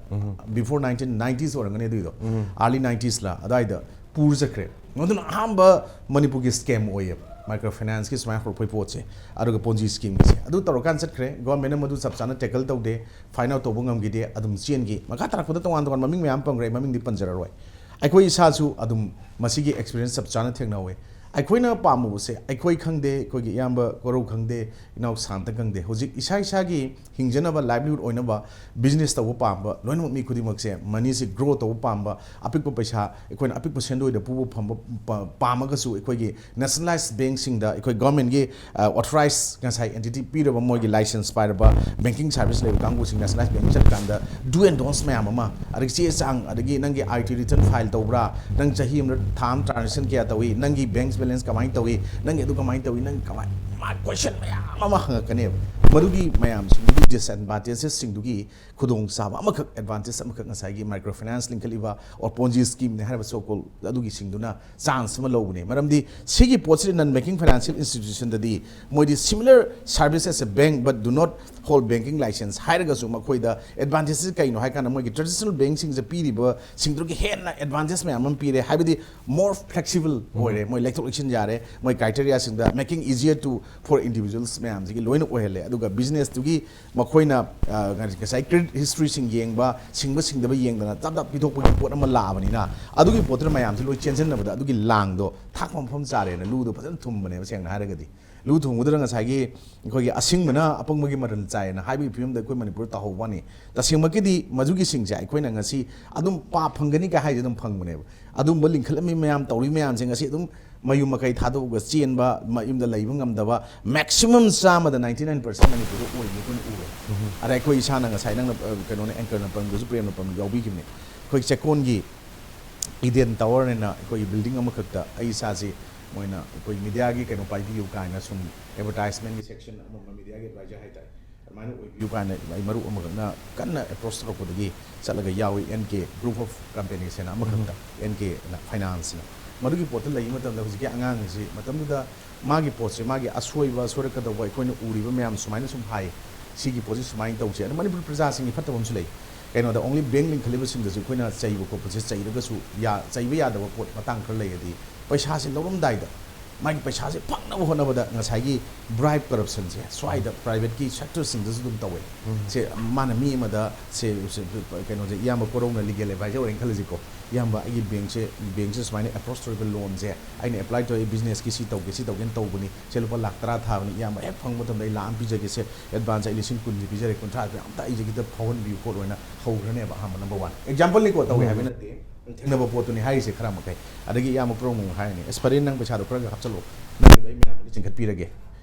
before nineteen nineties ꯑꯣꯏꯔꯝꯒꯅꯤ ꯑꯗꯨꯏꯗꯣ, early ninetiesꯂ ꯑꯗꯨꯋꯥꯏꯗ ꯄꯨꯔ ꯆꯠꯈ꯭ꯔꯦ꯫ ꯃꯗꯨꯅ ꯑꯍꯥꯟꯕ ꯃꯅꯤꯄꯨꯔꯒꯤ scam ꯑꯣꯏꯌꯦꯕ micro financeꯀꯤ ꯁꯨꯃꯥꯏꯅ ꯍꯧꯔꯛꯄꯩ ꯄꯣꯠꯁꯦ꯫ ꯑꯗꯨꯒ Ponzi schemeꯒꯁꯦ ꯑꯗꯨ ꯇꯧꯔꯀꯥꯟ ꯆꯠꯈ꯭ꯔꯦ꯫ Governmentꯅ ꯃꯗꯨ ꯆꯞ ꯆꯥꯅ tackle ꯇꯧꯗꯦ, find out ꯇꯧꯕ ꯉꯝꯈꯤꯗꯦ, ꯑꯗꯨꯝ ꯆꯦꯟꯈꯤ꯫ ꯃꯈꯥ ꯇꯥꯔꯛꯄꯗ ꯇꯣꯉꯥꯟ ꯇꯣꯉꯥꯟꯕ ꯃꯃꯤꯡ ꯃꯌꯥꯝ ꯄꯟꯈ꯭ꯔꯦ, ꯑꯩ ꯃꯃꯤꯡꯗꯤ ꯄꯟꯖꯔꯔꯣꯏ꯫ ꯑꯩꯈꯣꯏ ꯏꯁꯥꯁꯨ ꯑꯗꯨꯝ ꯃꯁꯤꯒꯤ experience ꯆꯞ ꯆꯥꯅ ꯊꯦꯡꯅꯍꯧꯋꯦ꯫ ꯑꯩꯈꯣꯏꯅ ꯄꯥꯝꯃꯨꯕꯁꯦ, ꯑꯩꯈꯣꯏ ꯈꯪꯗꯦ, ꯑꯩꯈꯣꯏꯒꯤ ꯏꯌꯥꯝꯕ ꯀꯣꯔꯧ ꯈꯪꯗꯦ, ꯏꯅꯥꯎ ꯁꯥꯟꯇ ꯈꯪꯗꯦ, ꯍꯧꯖꯤꯛ ꯏꯁꯥ ꯏꯁꯥꯒꯤ ꯍꯤꯡꯖꯅꯕ livelihood ꯑꯣꯏꯅꯕ business ꯇꯧꯕ ꯄꯥꯝꯕ ꯂꯣꯏꯅꯃꯛ ꯃꯤ ꯈꯨꯗꯤꯡꯃꯛꯁꯦ moneyꯁꯦ grow ꯇꯧꯕ ꯄꯥꯝꯕ, ꯑꯄꯤꯛꯄ ꯄꯩꯁꯥ, ꯑꯩꯈꯣꯏꯅ ꯑꯄꯤꯛꯄ ꯁꯦꯟꯗꯣꯏꯗ ꯄꯨꯕ ꯐꯝꯕ ꯄ-, ꯄꯥꯝꯃꯒꯁꯨ ꯑꯩꯈꯣꯏꯒꯤ nationalized bankꯁꯤꯡꯗ ꯑꯩꯈꯣꯏ governmentꯀꯤ, ꯑ, authorized ꯉꯁꯥꯏ entity ꯄꯤꯔꯕ ꯃꯣꯏꯒꯤ license ꯄꯥꯏꯔꯕ banking service ꯂꯩꯕ ꯀꯥꯡꯕꯨꯁꯤꯡ nationalized bank ꯆꯠꯀꯥꯟꯗ do and don'ts ꯃꯌꯥꯝ ꯑꯃ, ꯑꯗꯒꯤ ꯆꯦ ꯆꯥꯡ, ꯑꯗꯒꯤ ꯅꯪꯒꯤ I T return file ꯇꯧꯕ꯭ꯔꯥ, ꯅꯪ ꯆꯍꯤ ꯑꯃꯗ ꯊꯥ ꯑꯃ transaction ꯀꯌꯥ ꯇꯧꯏ, ꯅꯪꯒꯤ bank balance ꯀꯃꯥꯏꯅ ꯇꯧꯏ, ꯅꯪꯒꯤ ꯑꯗꯨ ꯀꯃꯥꯏꯅ ꯇꯧꯏ, ꯅꯪ ꯀꯃꯥꯏ, ꯃꯥ question ꯃꯌꯥꯝ ꯑꯃ ꯍꯪꯉꯛꯀꯅꯦꯕ꯫ ꯃꯗꯨꯒꯤ ꯃꯌꯥꯝꯁꯤꯡꯗꯨꯒꯤ disadvantagesꯁꯤꯡꯗꯨꯒꯤ ꯈꯨꯗꯣꯡꯆꯥꯕ ꯑꯃꯈꯛ, advantage ꯑꯃꯈꯛ ꯉꯁꯥꯏꯒꯤ micro finance ꯂꯤꯡꯈꯠꯂꯤꯕ or Ponzi schemeꯅꯦ ꯍꯥꯏꯔꯤꯕ so called ꯑꯗꯨꯒꯤꯁꯤꯡꯗꯨꯅ chance ꯑꯃ ꯂꯧꯕꯅꯦ꯫ ꯃꯔꯝꯗꯤ ꯁꯤꯒꯤ ꯄꯣꯠꯁꯤꯗꯤ non banking financial institutionꯗꯗꯤ ꯃꯣꯏꯗꯤ similar service as a bank but do not hold banking license ꯍꯥꯏꯔꯒꯁꯨ ꯃꯈꯣꯏꯗ advantageꯁꯤ ꯀꯩꯅꯣ ꯍꯥꯏ ꯀꯥꯟꯗ ꯃꯣꯏꯒꯤ traditional bankꯁꯤꯡꯁꯦ ꯄꯤꯔꯤꯕꯁꯤꯡꯗꯨꯒꯤ ꯍꯦꯟꯅ advantage ꯃꯌꯥꯝ ꯑꯃ ꯄꯤꯔꯦ꯫ ꯍꯥꯏꯕꯗꯤ more flexible ꯑꯣꯏꯔꯦ, ꯃꯣꯏ ꯂꯩꯊꯣꯛ ꯂꯩꯁꯤꯟ ꯌꯥꯔꯦ, ꯃꯣꯏ criteriaꯁꯤꯡꯗ making easier to for individuals ꯃꯌꯥꯝꯁꯤꯒꯤ ꯂꯣꯏꯅ ꯑꯣꯏꯍꯜꯂꯦ꯫ ꯑꯗꯨꯒ businessꯇꯨꯒꯤ ꯃꯈꯣꯏꯅ, ꯑ, ꯉꯁꯥꯏ credit historyꯁꯤꯡ ꯌꯦꯡꯕ, ꯁꯤꯡꯕ ꯁꯤꯡꯗꯕ ꯌꯦꯡꯗꯅ ꯇꯞ ꯇꯞ ꯄꯤꯊꯣꯛꯄꯒꯤ ꯄꯣꯠ ꯑꯃ ꯂꯥꯛꯑꯕꯅꯤꯅ, ꯑꯗꯨꯒꯤ ꯄꯣꯠꯇꯨꯅ ꯃꯌꯥꯝꯁꯤ ꯂꯣꯏ ꯆꯦꯟꯁꯤꯟꯅꯕꯗ ꯑꯗꯨꯒꯤ ꯂꯥꯡꯗꯣ ꯊꯥꯛꯄ ꯃꯐꯝ ꯆꯥꯔꯦꯅ ꯂꯨꯗꯣ ꯐꯖꯅ ꯊꯨꯝꯕꯅꯦꯕ, ꯁꯦꯡꯅ ꯍꯥꯏꯔꯒꯗꯤ꯫ ꯂꯨ ꯊꯨꯝꯕꯗꯨꯗ ꯉꯁꯥꯏꯒꯤ ꯑꯩꯈꯣꯏꯒꯤ ꯑꯁꯤꯡꯕꯅ ꯑꯄꯪꯕꯒꯤ ꯃꯔꯜ ꯆꯥꯏꯌꯦꯅ ꯍꯥꯏꯕꯒꯤ ꯐꯤꯕꯝꯗ ꯑꯩꯈꯣꯏ ꯃꯅꯤꯄꯨꯔꯗ ꯇꯥꯍꯧꯕ ꯋꯥꯅꯤ꯫ ꯇꯁꯦꯡꯃꯛꯀꯤꯗꯤ ꯃꯗꯨꯒꯤꯁꯤꯡꯁꯦ ꯑꯩꯈꯣꯏꯅ ꯉꯁꯤ ꯑꯗꯨꯝ ꯄꯥꯞ ꯐꯪꯒꯅꯤ ꯀꯥꯏ ꯍꯥꯏꯁꯦ ꯑꯗꯨꯝ ꯐꯪꯕꯅꯦꯕ꯫ ꯑꯗꯨꯝꯕ ꯂꯤꯡꯈꯠꯂꯝꯃꯤ ꯃꯌꯥꯝ, ꯇꯧꯔꯤ ꯃꯌꯥꯝꯁꯦ ꯉꯁꯤ ꯑꯗꯨꯝ ꯃꯌꯨꯝ ꯃꯀꯩ ꯊꯥꯗꯣꯛꯑꯒ ꯆꯦꯟꯕ, ꯃꯌꯨꯝꯗ ꯂꯩꯕ ꯉꯝꯗꯕ maximum ꯆꯥꯝꯃꯗ ninety nine percent ꯃꯅꯤꯄꯨꯔꯗ ꯑꯣꯏꯕ ꯑꯩꯈꯣꯏꯅ ꯎꯔꯦ꯫ ꯑꯗ ꯑꯩꯈꯣꯏ ꯏꯁꯥꯅ ꯉꯁꯥꯏ ꯅꯪꯅ, ꯑ, ꯀꯩꯅꯣꯅ, anchorꯅ ꯄꯟꯕꯗꯁꯨ, ꯄ꯭ꯔꯦꯝꯅ ꯄꯟꯕꯗꯁꯨ ꯌꯥꯎꯕꯤꯈꯤꯕꯅꯦ꯫ ꯑꯩꯈꯣꯏ ꯆꯦꯛꯀꯣꯟꯒꯤ Eden Tower ꯍꯥꯏꯅ ꯑꯩꯈꯣꯏꯒꯤ building ꯑꯃꯈꯛꯇ ꯑꯩ ꯏꯁꯥꯁꯤ ꯃꯣꯏꯅ ꯑꯩꯈꯣꯏ mediaꯒꯤ ꯀꯩꯅꯣ ꯄꯥꯏꯕꯤꯌꯨ ꯀꯥꯏꯅ ꯁꯨꯝ advertisementꯀꯤ section ꯑꯃ, mediaꯒꯤ advisor ꯍꯥꯏꯇꯥꯔꯦ, ꯑꯗꯨꯃꯥꯏꯅ ꯑꯣꯏꯕꯤꯌꯨ ꯀꯥꯏꯅ ꯑꯩ ꯃꯔꯨꯞ ꯑꯃꯈꯛꯅ ꯀꯟꯅ ꯑꯦꯄ꯭ꯔꯣꯁ ꯇꯧꯔꯛꯄꯗꯒꯤ ꯆꯠꯂꯒ ꯌꯥꯎꯏ, and K group of companies ꯍꯥꯏꯅ ꯑꯃꯈꯛꯇ, ꯑꯦꯟ ꯀꯦꯅ ꯐꯥꯏꯅꯥꯟꯁꯅ꯫ ꯃꯗꯨꯒꯤ ꯄꯣꯠꯇ ꯂꯩꯕ ꯃꯇꯝꯗ ꯍꯧꯖꯤꯛꯀꯤ ꯑꯉꯥꯡꯁꯤ ꯃꯇꯝꯗꯨꯗ ꯃꯥꯒꯤ ꯄꯣꯠꯁꯦ, ꯃꯥꯒꯤ ꯑꯁꯣꯏꯕ, ꯁꯣꯏꯔꯛꯀꯗꯧꯕ ꯑꯩꯈꯣꯏꯅ ꯎꯔꯤꯕ ꯃꯌꯥꯝ ꯁꯨꯃꯥꯏꯅ ꯁꯨꯝ ꯍꯥꯏ, ꯁꯤꯒꯤ ꯄꯣꯠꯁꯤ ꯁꯨꯃꯥꯏꯅ ꯇꯧꯁꯦ꯫ ꯑꯗꯣ ꯃꯅꯤꯄꯨꯔ ꯄ꯭ꯔꯖꯥꯁꯤꯡꯒꯤ ꯐꯠꯇꯕ ꯑꯃꯁꯨ ꯂꯩ꯫ ꯀꯩꯅꯣꯗ ꯑꯣꯡꯂꯤ ꯕꯦꯡ ꯂꯤꯡꯈꯠꯂꯤꯕꯁꯤꯡꯗꯁꯨ ꯑꯩꯈꯣꯏꯅ ꯆꯩꯕ ꯈꯣꯠꯄꯁꯦ, ꯆꯩꯔꯒꯁꯨ ꯌꯥ-, ꯆꯩꯕ ꯌꯥꯗꯕ ꯄꯣꯠ ꯃꯇꯥꯡ ꯈꯔ ꯂꯩꯔꯗꯤ, ꯄꯩꯁꯥꯁꯦ ꯂꯧꯔꯝꯗꯥꯏꯗ ꯃꯥꯒꯤ ꯄꯩꯁꯥꯁꯦ ꯐꯪꯅꯕ ꯍꯣꯠꯅꯕꯗ ꯉꯁꯥꯏꯒꯤ ꯕ꯭ꯔꯥꯏꯕ, ꯀꯔꯞꯁꯟꯁꯦ ꯁ꯭ꯋꯥꯏꯗ ꯄ꯭ꯔꯥꯏꯚꯦꯠꯀꯤ ꯁꯦꯛꯇꯔꯁꯤꯡꯗꯁꯨ ꯑꯗꯨꯝ ꯇꯧꯋꯦ꯫ ꯁꯦ ꯃꯥꯅ ꯃꯤ ꯑꯃꯗ ꯁꯦ, ꯁꯦ, ꯀꯩꯅꯣꯁꯦ, ꯏꯌꯥꯝꯕ ꯀꯣꯔꯧꯅ ꯂꯤꯒꯦꯜ ꯑꯦꯗꯚꯥꯏꯖꯔ ꯑꯣꯏꯅ ꯈꯜꯂꯁꯤꯀꯣ, "ꯏꯌꯥꯝꯕ, ꯑꯩꯒꯤ ꯕꯦꯡꯁꯦ, ꯕꯦꯡꯁꯦ ꯁꯨꯃꯥꯏꯅ ꯑꯦꯄ꯭ꯔꯣꯁ ꯇꯧꯔꯤꯕ ꯂꯣꯟꯁꯦ ꯑꯩꯅ ꯑꯦꯄ꯭ꯂꯥꯏ ꯇꯧꯔꯦ, ꯑꯩ ꯕꯤꯖꯤꯅꯦꯁꯀꯤ ꯁꯤ ꯇꯧꯒꯦ, ꯁꯤ ꯇꯧꯒꯦꯅ ꯇꯧꯕꯅꯤ, ꯁꯦ ꯂꯨꯄꯥ ꯂꯥꯛ ꯇꯔꯥ ꯊꯥꯕꯅꯤ, ꯏꯌꯥꯝꯕ ꯍꯦꯛ ꯐꯪꯕ ꯃꯇꯝꯗ ꯑꯩ ꯂꯥꯛ ꯑꯃ ꯄꯤꯖꯒꯦ, ꯁꯦ ꯑꯦꯗꯚꯥꯟꯁ ꯑꯩ ꯂꯤꯁꯤꯡ ꯀꯨꯟꯁꯦ ꯄꯤꯖꯔꯦ, ꯀꯨꯟꯊ꯭ꯔꯥꯁꯦ ꯑꯝꯇ ꯑꯩꯁꯦ ꯈꯤꯇ ꯐꯥꯎꯍꯟꯕꯤꯌꯨ" ꯈꯣꯠꯂꯣꯅ ꯍꯧꯈ꯭ꯔꯅꯦꯕ ꯑꯍꯥꯟꯕ, ꯅꯝꯕꯔ ꯋꯥꯟ꯫ ꯑꯦꯛꯖꯥꯝꯄꯜꯅꯤꯀꯣ, ꯇꯧꯏ ꯍꯥꯏꯕ ꯅꯠꯇꯦ, ꯊꯦꯡꯅꯕ ꯄꯣꯠꯇꯨꯅꯤ ꯍꯥꯏꯔꯤꯁꯦ ꯈꯔ ꯃꯈꯩ꯫ ꯑꯗꯒꯤ ꯏꯌꯥꯝꯕ ꯀꯣꯔꯧꯅ ꯑꯃꯨꯛ ꯍꯥꯏꯔꯅꯤ, "ꯑꯁ, ꯐꯔꯦ, ꯅꯪ ꯄꯩꯁꯥꯗꯣ ꯈꯔꯒ ꯍꯥꯞꯆꯜꯂꯣ, ꯅꯪꯒꯤꯗꯣ ꯑꯩ ꯃꯌꯥꯝꯗ ꯆꯤꯡꯈꯠꯄꯤꯔꯒꯦ"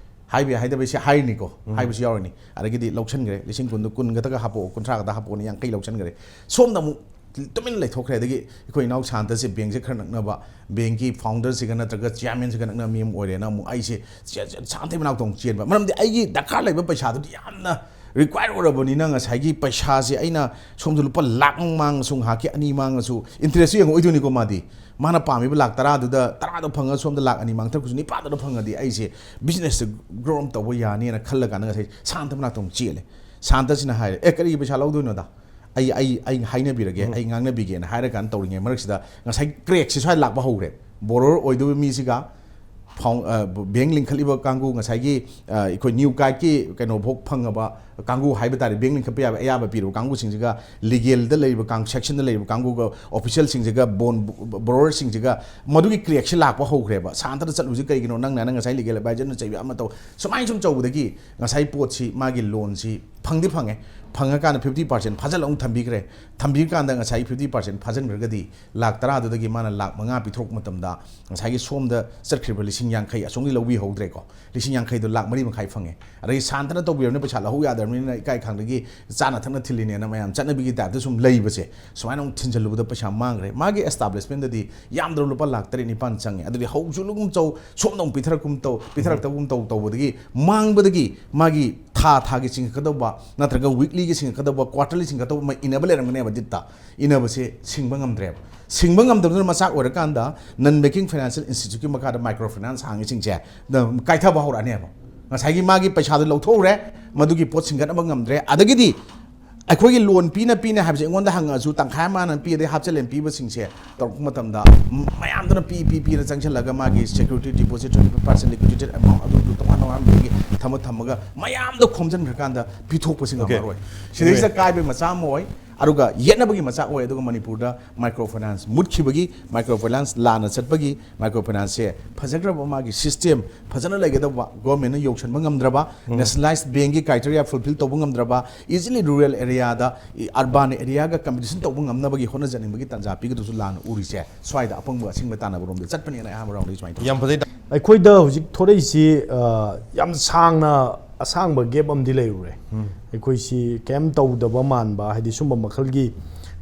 ꯍꯥꯏꯕ ꯌꯥꯏ, ꯍꯥꯏꯗꯕ ꯁꯤ ꯍꯥꯏꯔꯤꯅꯤꯀꯣ, ꯍꯥꯏꯕꯁꯨ ꯌꯥꯎꯔꯅꯤ꯫ ꯑꯗꯒꯤꯗꯤ ꯂꯧꯁꯟꯈ꯭ꯔꯦ, ꯂꯤꯁꯤꯡ ꯀꯨꯟꯗꯣ ꯀꯨꯟ ꯈꯛꯇꯒ ꯍꯥꯞꯄꯛꯑꯣ, ꯀꯨꯟꯊ꯭ꯔꯥ ꯈꯛꯇ ꯍꯥꯞꯄꯛꯑꯣꯅ ꯌꯥꯡꯈꯩ ꯂꯧꯁꯟꯈ꯭ꯔꯦ꯫ ꯁꯣꯝꯗ ꯑꯃꯨꯛ ꯇꯨꯃꯤꯟꯅ ꯂꯩꯊꯣꯛꯈ꯭ꯔꯦ꯫ ꯑꯗꯒꯤ ꯑꯩꯈꯣꯏ ꯏꯅꯥꯎ ꯁꯥꯟꯇꯁꯦ ꯕꯦꯡꯁꯦ ꯈꯔ ꯅꯛꯅꯕ, ꯕꯦꯡꯀꯤ ꯐꯥꯎꯟꯗꯔꯁꯤꯒ ꯅꯠꯇ꯭ꯔꯒ ꯆꯤꯌꯥꯔꯃꯦꯟꯁꯤꯒ ꯅꯛꯅꯕ ꯃꯤ ꯑꯃ ꯑꯣꯏꯔꯦꯅ ꯑꯃꯨꯛ ꯑꯩꯁꯦ ꯁꯥꯟꯇꯩ ꯃꯅꯥꯛꯇ ꯑꯃꯨꯛ ꯆꯦꯟꯕ꯫ ꯃꯔꯝꯗꯤ ꯑꯩꯒꯤ ꯗꯔꯀꯥꯔ ꯂꯩꯕ ꯄꯩꯁꯥꯗꯨꯗꯤ ꯌꯥꯝꯅ ꯔꯤꯀ꯭ꯋꯥꯌꯔ ꯑꯣꯏꯔꯕꯅꯤꯅ, ꯉꯁꯥꯏꯒꯤ ꯄꯩꯁꯥꯁꯦ ꯑꯩꯅ ꯁꯣꯝꯗ ꯂꯨꯄꯥ ꯂꯥꯛ ꯑꯃ ꯃꯥꯡꯉꯁꯨ, ꯉꯥꯏꯍꯥꯛꯀꯤ ꯑꯅꯤ ꯃꯥꯡꯉꯁꯨ, ꯏꯟꯇꯔꯦꯁꯁꯨ ꯌꯦꯡꯉꯛꯑꯣꯏꯗꯣꯏꯅꯤꯀꯣ ꯃꯥꯗꯤ꯫ ꯃꯥꯅ ꯄꯥꯝꯃꯤꯕ ꯂꯥꯛ ꯇꯔꯥꯗꯨꯗ, ꯇꯔꯥꯗꯣ ꯐꯪꯉꯒ ꯁꯣꯝꯗ ꯂꯥꯛ ꯑꯅꯤ ꯃꯥꯡꯊꯔꯛꯄꯁꯨ, ꯅꯤꯄꯥꯟꯗꯨꯗ ꯐꯪꯉꯗꯤ ꯑꯩꯁꯦ ꯕꯤꯖꯤꯅꯦꯁꯁꯦ ꯒ꯭ꯔꯣ ꯑꯞ ꯇꯧꯕ ꯌꯥꯅꯤꯅ ꯈꯜꯂꯀꯥꯟꯗ ꯉꯁꯥꯏ ꯁꯥꯟꯇ ꯃꯅꯥꯛꯇ ꯑꯃꯨꯛ ꯆꯦꯜꯂꯦ꯫ ꯁꯥꯟꯇꯁꯤꯅ ꯍꯥꯏꯔꯦ, "ꯑꯦ, ꯀꯔꯤꯒꯤ ꯄꯩꯁꯥ ꯂꯧꯗꯣꯏꯅꯣꯗ? ꯑꯩ, ꯑꯩ, ꯑꯩ ꯍꯥꯏꯅꯕꯤꯔꯒꯦ, ꯑꯩ ꯉꯥꯡꯅꯕꯤꯒꯦꯅ" ꯍꯥꯏꯔꯀꯥꯟꯗ ꯇꯧꯔꯤꯉꯩ ꯃꯔꯛꯁꯤꯗ ꯉꯁꯥꯏ ꯀ꯭ꯔꯦꯛꯁꯦ ꯁ꯭ꯋꯥꯏ ꯂꯥꯛꯄ ꯍꯧꯈ꯭ꯔꯦ꯫ ꯕꯣꯔꯣꯋꯔ ꯑꯣꯏꯗꯣꯏꯕ ꯃꯤꯁꯤꯒ ꯐꯥꯎꯟ-, ꯑ, ꯕꯦꯡ ꯂꯤꯡꯈꯠꯂꯤꯕ ꯀꯥꯡꯕꯨ, ꯉꯁꯥꯏꯒꯤ, ꯑ, ꯑꯩꯈꯣꯏ ꯅ꯭ꯌꯨ ꯀꯥꯏꯠꯀꯤ ꯀꯩꯅꯣ ꯐꯥꯎ ꯐꯪꯉꯕ ꯀꯥꯡꯕꯨ ꯍꯥꯏꯕ ꯇꯥꯔꯦ, ꯕꯦꯡ ꯂꯤꯡꯈꯠꯄ ꯌꯥꯕ ꯑꯌꯥꯕ ꯄꯤꯔꯕ ꯀꯥꯡꯕꯨꯁꯤꯡꯁꯤꯒ, ꯂꯤꯒꯦꯜꯗ ꯂꯩꯔꯤꯕ ꯀꯥꯡ-, ꯁꯦꯛꯁꯟꯗ ꯂꯩꯔꯤꯕ ꯀꯥꯡꯕꯨꯒ, ꯑꯣꯐꯤꯁꯦꯜꯁꯤꯡꯁꯤꯒ, ꯕꯣꯟ ꯕꯣꯔꯣꯋꯔꯁꯤꯡꯁꯤꯒ, ꯃꯗꯨꯒꯤ ꯀ꯭ꯔꯦꯛꯁꯦ ꯂꯥꯛꯄ ꯍꯧꯈ꯭ꯔꯦꯕ꯫ ꯁꯥꯟꯇꯗ ꯆꯠꯂꯨꯁꯤ ꯀꯩꯒꯤꯅꯣ? ꯅꯪꯅ, ꯅꯪ ꯉꯁꯥꯏ ꯂꯤꯒꯦꯜ ꯑꯦꯗꯚꯥꯏꯖꯔꯅ ꯆꯩꯕ ꯑꯃ ꯇꯧ, ꯁꯨꯃꯥꯏꯅ ꯁꯨꯝ ꯇꯧꯕꯗꯒꯤ ꯉꯁꯥꯏ ꯄꯣꯠꯁꯤ, ꯃꯥꯒꯤ ꯂꯣꯟꯁꯤ ꯐꯪꯗꯤ ꯐꯪꯉꯦ꯫ ꯐꯪꯉꯀꯥꯟꯗ ꯐꯤꯐꯇꯤ ꯄꯥꯔꯁꯦꯟ ꯐꯥꯖꯤꯜꯂ ꯑꯃꯨꯛ ꯊꯝꯕꯤꯈ꯭ꯔꯦ꯫ ꯊꯝꯕꯤꯔꯀꯥꯟꯗ ꯉꯁꯥꯏꯒꯤ ꯐꯤꯐꯇꯤ ꯄꯥꯔꯁꯦꯟ ꯐꯥꯖꯤꯟꯈ꯭ꯔꯒꯗꯤ ꯂꯥꯛ ꯇꯔꯥꯗꯨꯗꯒꯤ ꯃꯥꯅ ꯂꯥꯛ ꯃꯉꯥ ꯄꯤꯊꯣꯔꯛꯄ ꯃꯇꯝꯗ ꯉꯁꯥꯏꯒꯤ ꯁꯣꯝꯗ ꯆꯠꯈ꯭ꯔꯤꯕ ꯂꯤꯁꯤꯡ ꯌꯥꯡꯈꯩ ꯑꯁꯣꯝꯒꯤ ꯂꯧꯕꯤꯍꯧꯗ꯭ꯔꯦꯀꯣ꯫ ꯂꯤꯁꯤꯡ ꯌꯥꯡꯈꯩꯗꯣ ꯂꯥꯛ ꯃꯔꯤ ꯃꯈꯥꯏ ꯐꯪꯉꯦ꯫ ꯑꯗꯒꯤ ꯁꯥꯟꯇꯅ ꯇꯧꯕꯤꯔꯕꯅꯤꯅ ꯄꯩꯁꯥ ꯂꯧꯍꯧ ꯌꯥꯗ꯭ꯔꯕꯅꯤꯅ ꯅꯤꯅ ꯏꯀꯥꯏ ꯈꯪꯗꯒꯤ ꯆꯥꯅ ꯊꯛꯅ ꯊꯤꯜꯂꯤꯅꯦꯅ ꯃꯌꯥꯝ ꯆꯠꯅꯕꯤꯒꯤ ꯇꯥꯏꯞꯇ ꯁꯨꯝ ꯂꯩꯕꯁꯦ, ꯁꯨꯃꯥꯏꯅ ꯑꯃꯨꯛ ꯊꯤꯟꯖꯜꯂꯨꯕꯗ ꯄꯩꯁꯥ ꯃꯥꯡꯈ꯭ꯔꯦ꯫ ꯃꯥꯒꯤ ꯑꯦꯁꯇꯥꯕ꯭ꯂꯤꯁꯃꯦꯟꯗꯗꯤ ꯌꯥꯝꯗ꯭ꯔꯕ ꯂꯨꯄꯥ ꯂꯥꯛ ꯇꯔꯦꯠ ꯅꯤꯄꯥꯟ ꯆꯪꯉꯦ꯫ ꯑꯗꯨꯗꯤ ꯍꯧꯖꯤꯛ ꯂꯨꯒꯨꯝ ꯆꯧ, ꯁꯣꯝꯗ ꯑꯃꯨꯛ ꯄꯤꯊꯔꯛꯀꯨꯝ ꯇꯧ, ꯄꯤꯊꯔꯛꯇꯕꯒꯨꯝ ꯇꯧ ꯇꯧꯕꯗꯒꯤ ꯃꯥꯡꯕꯗꯒꯤ ꯃꯥꯒꯤ ꯊꯥ ꯊꯥꯒꯤ ꯆꯤꯡꯉꯛꯀꯗꯧꯕ ꯅꯠꯇ꯭ꯔꯒ ꯋꯤꯛꯂꯤꯒꯤ ꯆꯤꯡꯉꯛꯀꯗꯧꯕ, ꯀ꯭ꯋꯥꯔꯇꯔꯂꯤ ꯆꯤꯡꯉꯛꯀꯗꯧꯕ ꯑꯃ ꯏꯟꯅꯕ ꯂꯩꯔꯝꯒꯅꯦꯕ ꯗꯤꯠꯇ꯫ ꯏꯟꯅꯕꯁꯦ ꯁꯤꯡꯕ ꯉꯝꯗ꯭ꯔꯦꯕ꯫ ꯁꯤꯡꯕ ꯉꯝꯗꯕꯗꯨꯅ ꯃꯆꯥꯛ ꯑꯣꯏꯔꯀꯥꯟꯗ non banking financial instituteꯀꯤ ꯃꯈꯥꯗ micro finance ꯍꯥꯡꯉꯤꯁꯤꯡꯁꯦ ꯀꯥꯏꯊꯕ ꯍꯧꯔꯛꯑꯅꯦꯕ꯫ ꯉꯁꯥꯏꯒꯤ ꯃꯥꯒꯤ ꯄꯩꯁꯥꯗꯣ ꯂꯧꯊꯣꯛꯎꯔꯦ, ꯃꯗꯨꯒꯤ ꯄꯣꯠ ꯁꯤꯡꯒꯠꯅꯕ ꯉꯝꯗ꯭ꯔꯦ꯫ ꯑꯗꯒꯤꯗꯤ ꯑꯩꯈꯣꯏꯒꯤ ꯂꯣꯟ ꯄꯤꯅ ꯄꯤꯅ ꯍꯥꯏꯕꯁꯦ ꯑꯩꯉꯣꯟꯗ ꯍꯪꯉꯛꯑꯁꯨ ꯇꯪꯈꯥꯏ ꯑꯃꯅ ꯄꯤ, ꯑꯗꯩ ꯍꯥꯞꯆꯤꯜꯂꯦꯅ ꯄꯤꯕꯁꯤꯡꯁꯦ ꯇꯧꯔꯛꯄ ꯃꯇꯝꯗ ꯃꯌꯥꯝꯗꯨꯅ ꯄꯤ ꯄꯤ ꯄꯤꯅ ꯆꯪꯁꯤꯜꯂꯒ ꯃꯥꯒꯤ security deposit, twenty five percent liquidated amount ꯑꯗꯨ ꯇꯣꯉꯥꯟ ꯇꯣꯉꯥꯟꯕꯗꯒꯤ ꯊꯝꯃ ꯊꯝꯃꯒ ꯃꯌꯥꯝꯗꯣ ꯈꯣꯝꯖꯤꯟꯈ꯭ꯔꯀꯥꯟꯗ ꯄꯤꯊꯣꯛꯄꯁꯤ ꯉꯝꯃꯔꯣꯏ꯫ ꯁꯤꯗꯩꯁꯤꯗ ꯀꯥꯏꯕꯩ ꯃꯆꯥ ꯑꯃ ꯑꯣꯏ꯫ ꯑꯗꯨꯒ ꯌꯦꯠꯅꯕꯒꯤ ꯃꯆꯥꯛ ꯑꯣꯏ꯫ ꯑꯗꯨꯒ ꯃꯅꯤꯄꯨꯔꯗ ꯃꯥꯏꯀ꯭ꯔꯣ ꯐꯥꯏꯅꯥꯟꯁ ꯃꯨꯠꯈꯤꯕꯒꯤ, ꯃꯥꯏꯀ꯭ꯔꯣ ꯐꯥꯏꯅꯥꯟꯁ ꯂꯥꯟꯅ ꯆꯠꯄꯒꯤ, ꯃꯥꯏꯀ꯭ꯔꯣ ꯐꯥꯏꯅꯥꯟꯁꯁꯦ ꯐꯖꯈ꯭ꯔꯕ ꯃꯥꯒꯤ ꯁꯤꯁꯇꯦꯝ ꯐꯖꯅ ꯂꯩꯒꯗꯧꯕ, ꯒꯣꯔꯃꯦꯟꯅ ꯌꯧꯁꯟꯕ ꯉꯝꯗ꯭ꯔꯕ, ꯅꯦꯁꯅꯦꯂꯥꯏꯁ ꯕꯦꯡꯒꯤ ꯀ꯭ꯔꯥꯏꯇꯦꯔꯤꯌꯥ ꯐꯨꯜꯐꯤꯜ ꯇꯧꯕ ꯉꯝꯗ꯭ꯔꯕ, ꯏꯖꯤꯂꯤ ꯔꯨꯔꯦꯜ ꯑꯦꯔꯤꯌꯥꯗ, ꯑꯔꯕꯥꯟ ꯑꯦꯔꯤꯌꯥꯒ ꯀꯝꯄꯤꯇꯤꯁꯟ ꯇꯧꯕ ꯉꯝꯅꯕꯒꯤ ꯍꯣꯠꯅꯖꯅꯤꯡꯕꯒꯤ ꯇꯥꯟꯖꯥ ꯄꯤꯒꯗꯧꯁꯨ ꯂꯥꯟꯅ ꯎꯔꯤꯁꯦ꯫ ꯁ꯭ꯋꯥꯏꯗ ꯑꯄꯪꯕ ꯑꯁꯤꯡꯕ ꯇꯥꯟꯅꯕ ꯔꯣꯝꯗ ꯆꯠꯄꯅꯦꯅ ꯑꯌꯥꯝꯕ ꯔꯥꯎꯟꯗꯒꯤ ꯁꯨꯃꯥꯏꯅ ꯇꯧꯏ꯫ ꯌꯥꯝ ꯐꯖꯩ꯫ ꯑꯩꯈꯣꯏꯗ ꯍꯧꯖꯤꯛ ꯊꯣꯔꯛꯏꯁꯤ, ꯑ, ꯌꯥꯝ ꯁꯥꯡꯅ, ꯑꯁꯥꯡꯕ ꯒꯦꯞ ꯑꯃꯗꯤ ꯂꯩꯔꯨꯔꯦ꯫ ꯑꯩꯈꯣꯏꯁꯤ ꯀꯩꯝ ꯇꯧꯗꯕ ꯃꯥꯟꯕ, ꯍꯥꯏꯗꯤ ꯁꯨꯝꯕ ꯃꯈꯜꯒꯤ,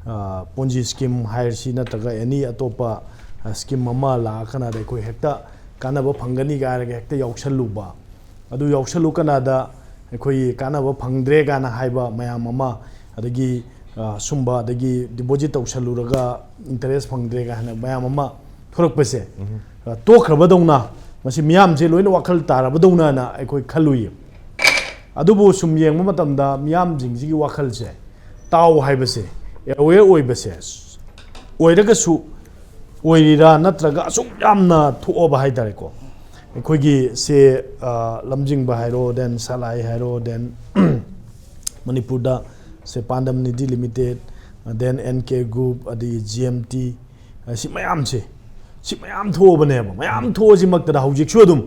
ꯑ, ꯄꯣꯟꯖꯤ ꯁ꯭ꯀꯤꯝ ꯍꯥꯏꯔꯁꯤ ꯅꯠꯇ꯭ꯔꯒ ꯑꯦꯅꯤ ꯑꯇꯣꯞꯄ, ꯑ, ꯁ꯭ꯀꯤꯝ ꯑꯃ ꯂꯥꯛꯑꯀꯥꯟꯗ ꯑꯩꯈꯣꯏ ꯍꯦꯛꯇ ꯀꯥꯟꯅꯕ ꯐꯪꯒꯅꯤ ꯍꯥꯏꯔꯒ ꯍꯦꯛꯇ ꯌꯥꯎꯁꯜꯂꯨꯕ꯫ ꯑꯗꯨ ꯌꯥꯎꯁꯜꯂꯨ ꯀꯅꯥꯗ ꯑꯩꯈꯣꯏ ꯀꯥꯟꯅꯕ ꯐꯪꯗ꯭ꯔꯦ ꯀꯥꯏꯅ ꯍꯥꯏꯕ ꯃꯌꯥꯝ ꯑꯃ, ꯑꯗꯒꯤ, ꯑ, ꯁꯨꯝꯕ, ꯑꯗꯒꯤ ꯗꯤꯄꯣꯖꯤꯠ ꯇꯧꯁꯜꯂꯨꯔꯒ ꯏꯟꯇꯔꯦꯁ ꯐꯪꯗ꯭ꯔꯦ ꯀꯥꯏꯅ ꯃꯌꯥꯝ ꯑꯃ ꯊꯣꯔꯛꯄꯁꯦ, ꯑ, ꯇꯣꯛꯈ꯭ꯔꯕꯗꯧꯅ, ꯃꯁꯤ ꯃꯤꯌꯥꯝꯁꯦ ꯂꯣꯏꯅ ꯋꯥꯈꯜ ꯇꯥꯔꯕꯗꯧꯅꯅ ꯑꯩꯈꯣꯏ ꯈꯜꯂꯨꯏ꯫ ꯑꯗꯨꯕꯨ ꯁꯨꯝ ꯌꯦꯡꯕ ꯃꯇꯝꯗ ꯃꯤꯌꯥꯝꯁꯤꯡꯁꯤꯒꯤ ꯋꯥꯈꯜꯁꯦ, ꯇꯥꯎ ꯍꯥꯏꯕꯁꯦ, ꯑꯦꯋꯦꯌꯔ ꯑꯣꯏꯕꯁꯦ ꯑꯣꯏꯔꯒꯁꯨ, ꯑꯣꯏꯔꯤꯔꯥ ꯅꯠꯇ꯭ꯔꯒ ꯑꯁꯨꯛ ꯌꯥꯝꯅ ꯊꯣꯛꯑꯕ ꯍꯥꯏ ꯇꯥꯔꯦꯀꯣ꯫ ꯑꯩꯈꯣꯏꯒꯤ ꯁꯦ, ꯑ, ꯂꯝꯖꯤꯡꯕ ꯍꯥꯏꯔꯣ, then ꯁꯂꯥꯏ ꯍꯥꯏꯔꯣ, then ꯃꯅꯤꯄꯨꯔꯗ ꯁꯦ Pandam Nidhi limited, then N K group, ꯑꯗꯒꯤ ꯖꯤ ꯑꯦꯝ ꯇꯤ, ꯑ, ꯁꯤ ꯃꯌꯥꯝꯁꯦ, ꯁꯤ ꯃꯌꯥꯝ ꯊꯣꯛꯑꯕꯅꯦꯕ꯫ ꯃꯌꯥꯝ ꯊꯣꯛꯑꯁꯤꯃꯛꯇꯗ ꯍꯧꯖꯤꯛꯁꯨ ꯑꯗꯨꯝ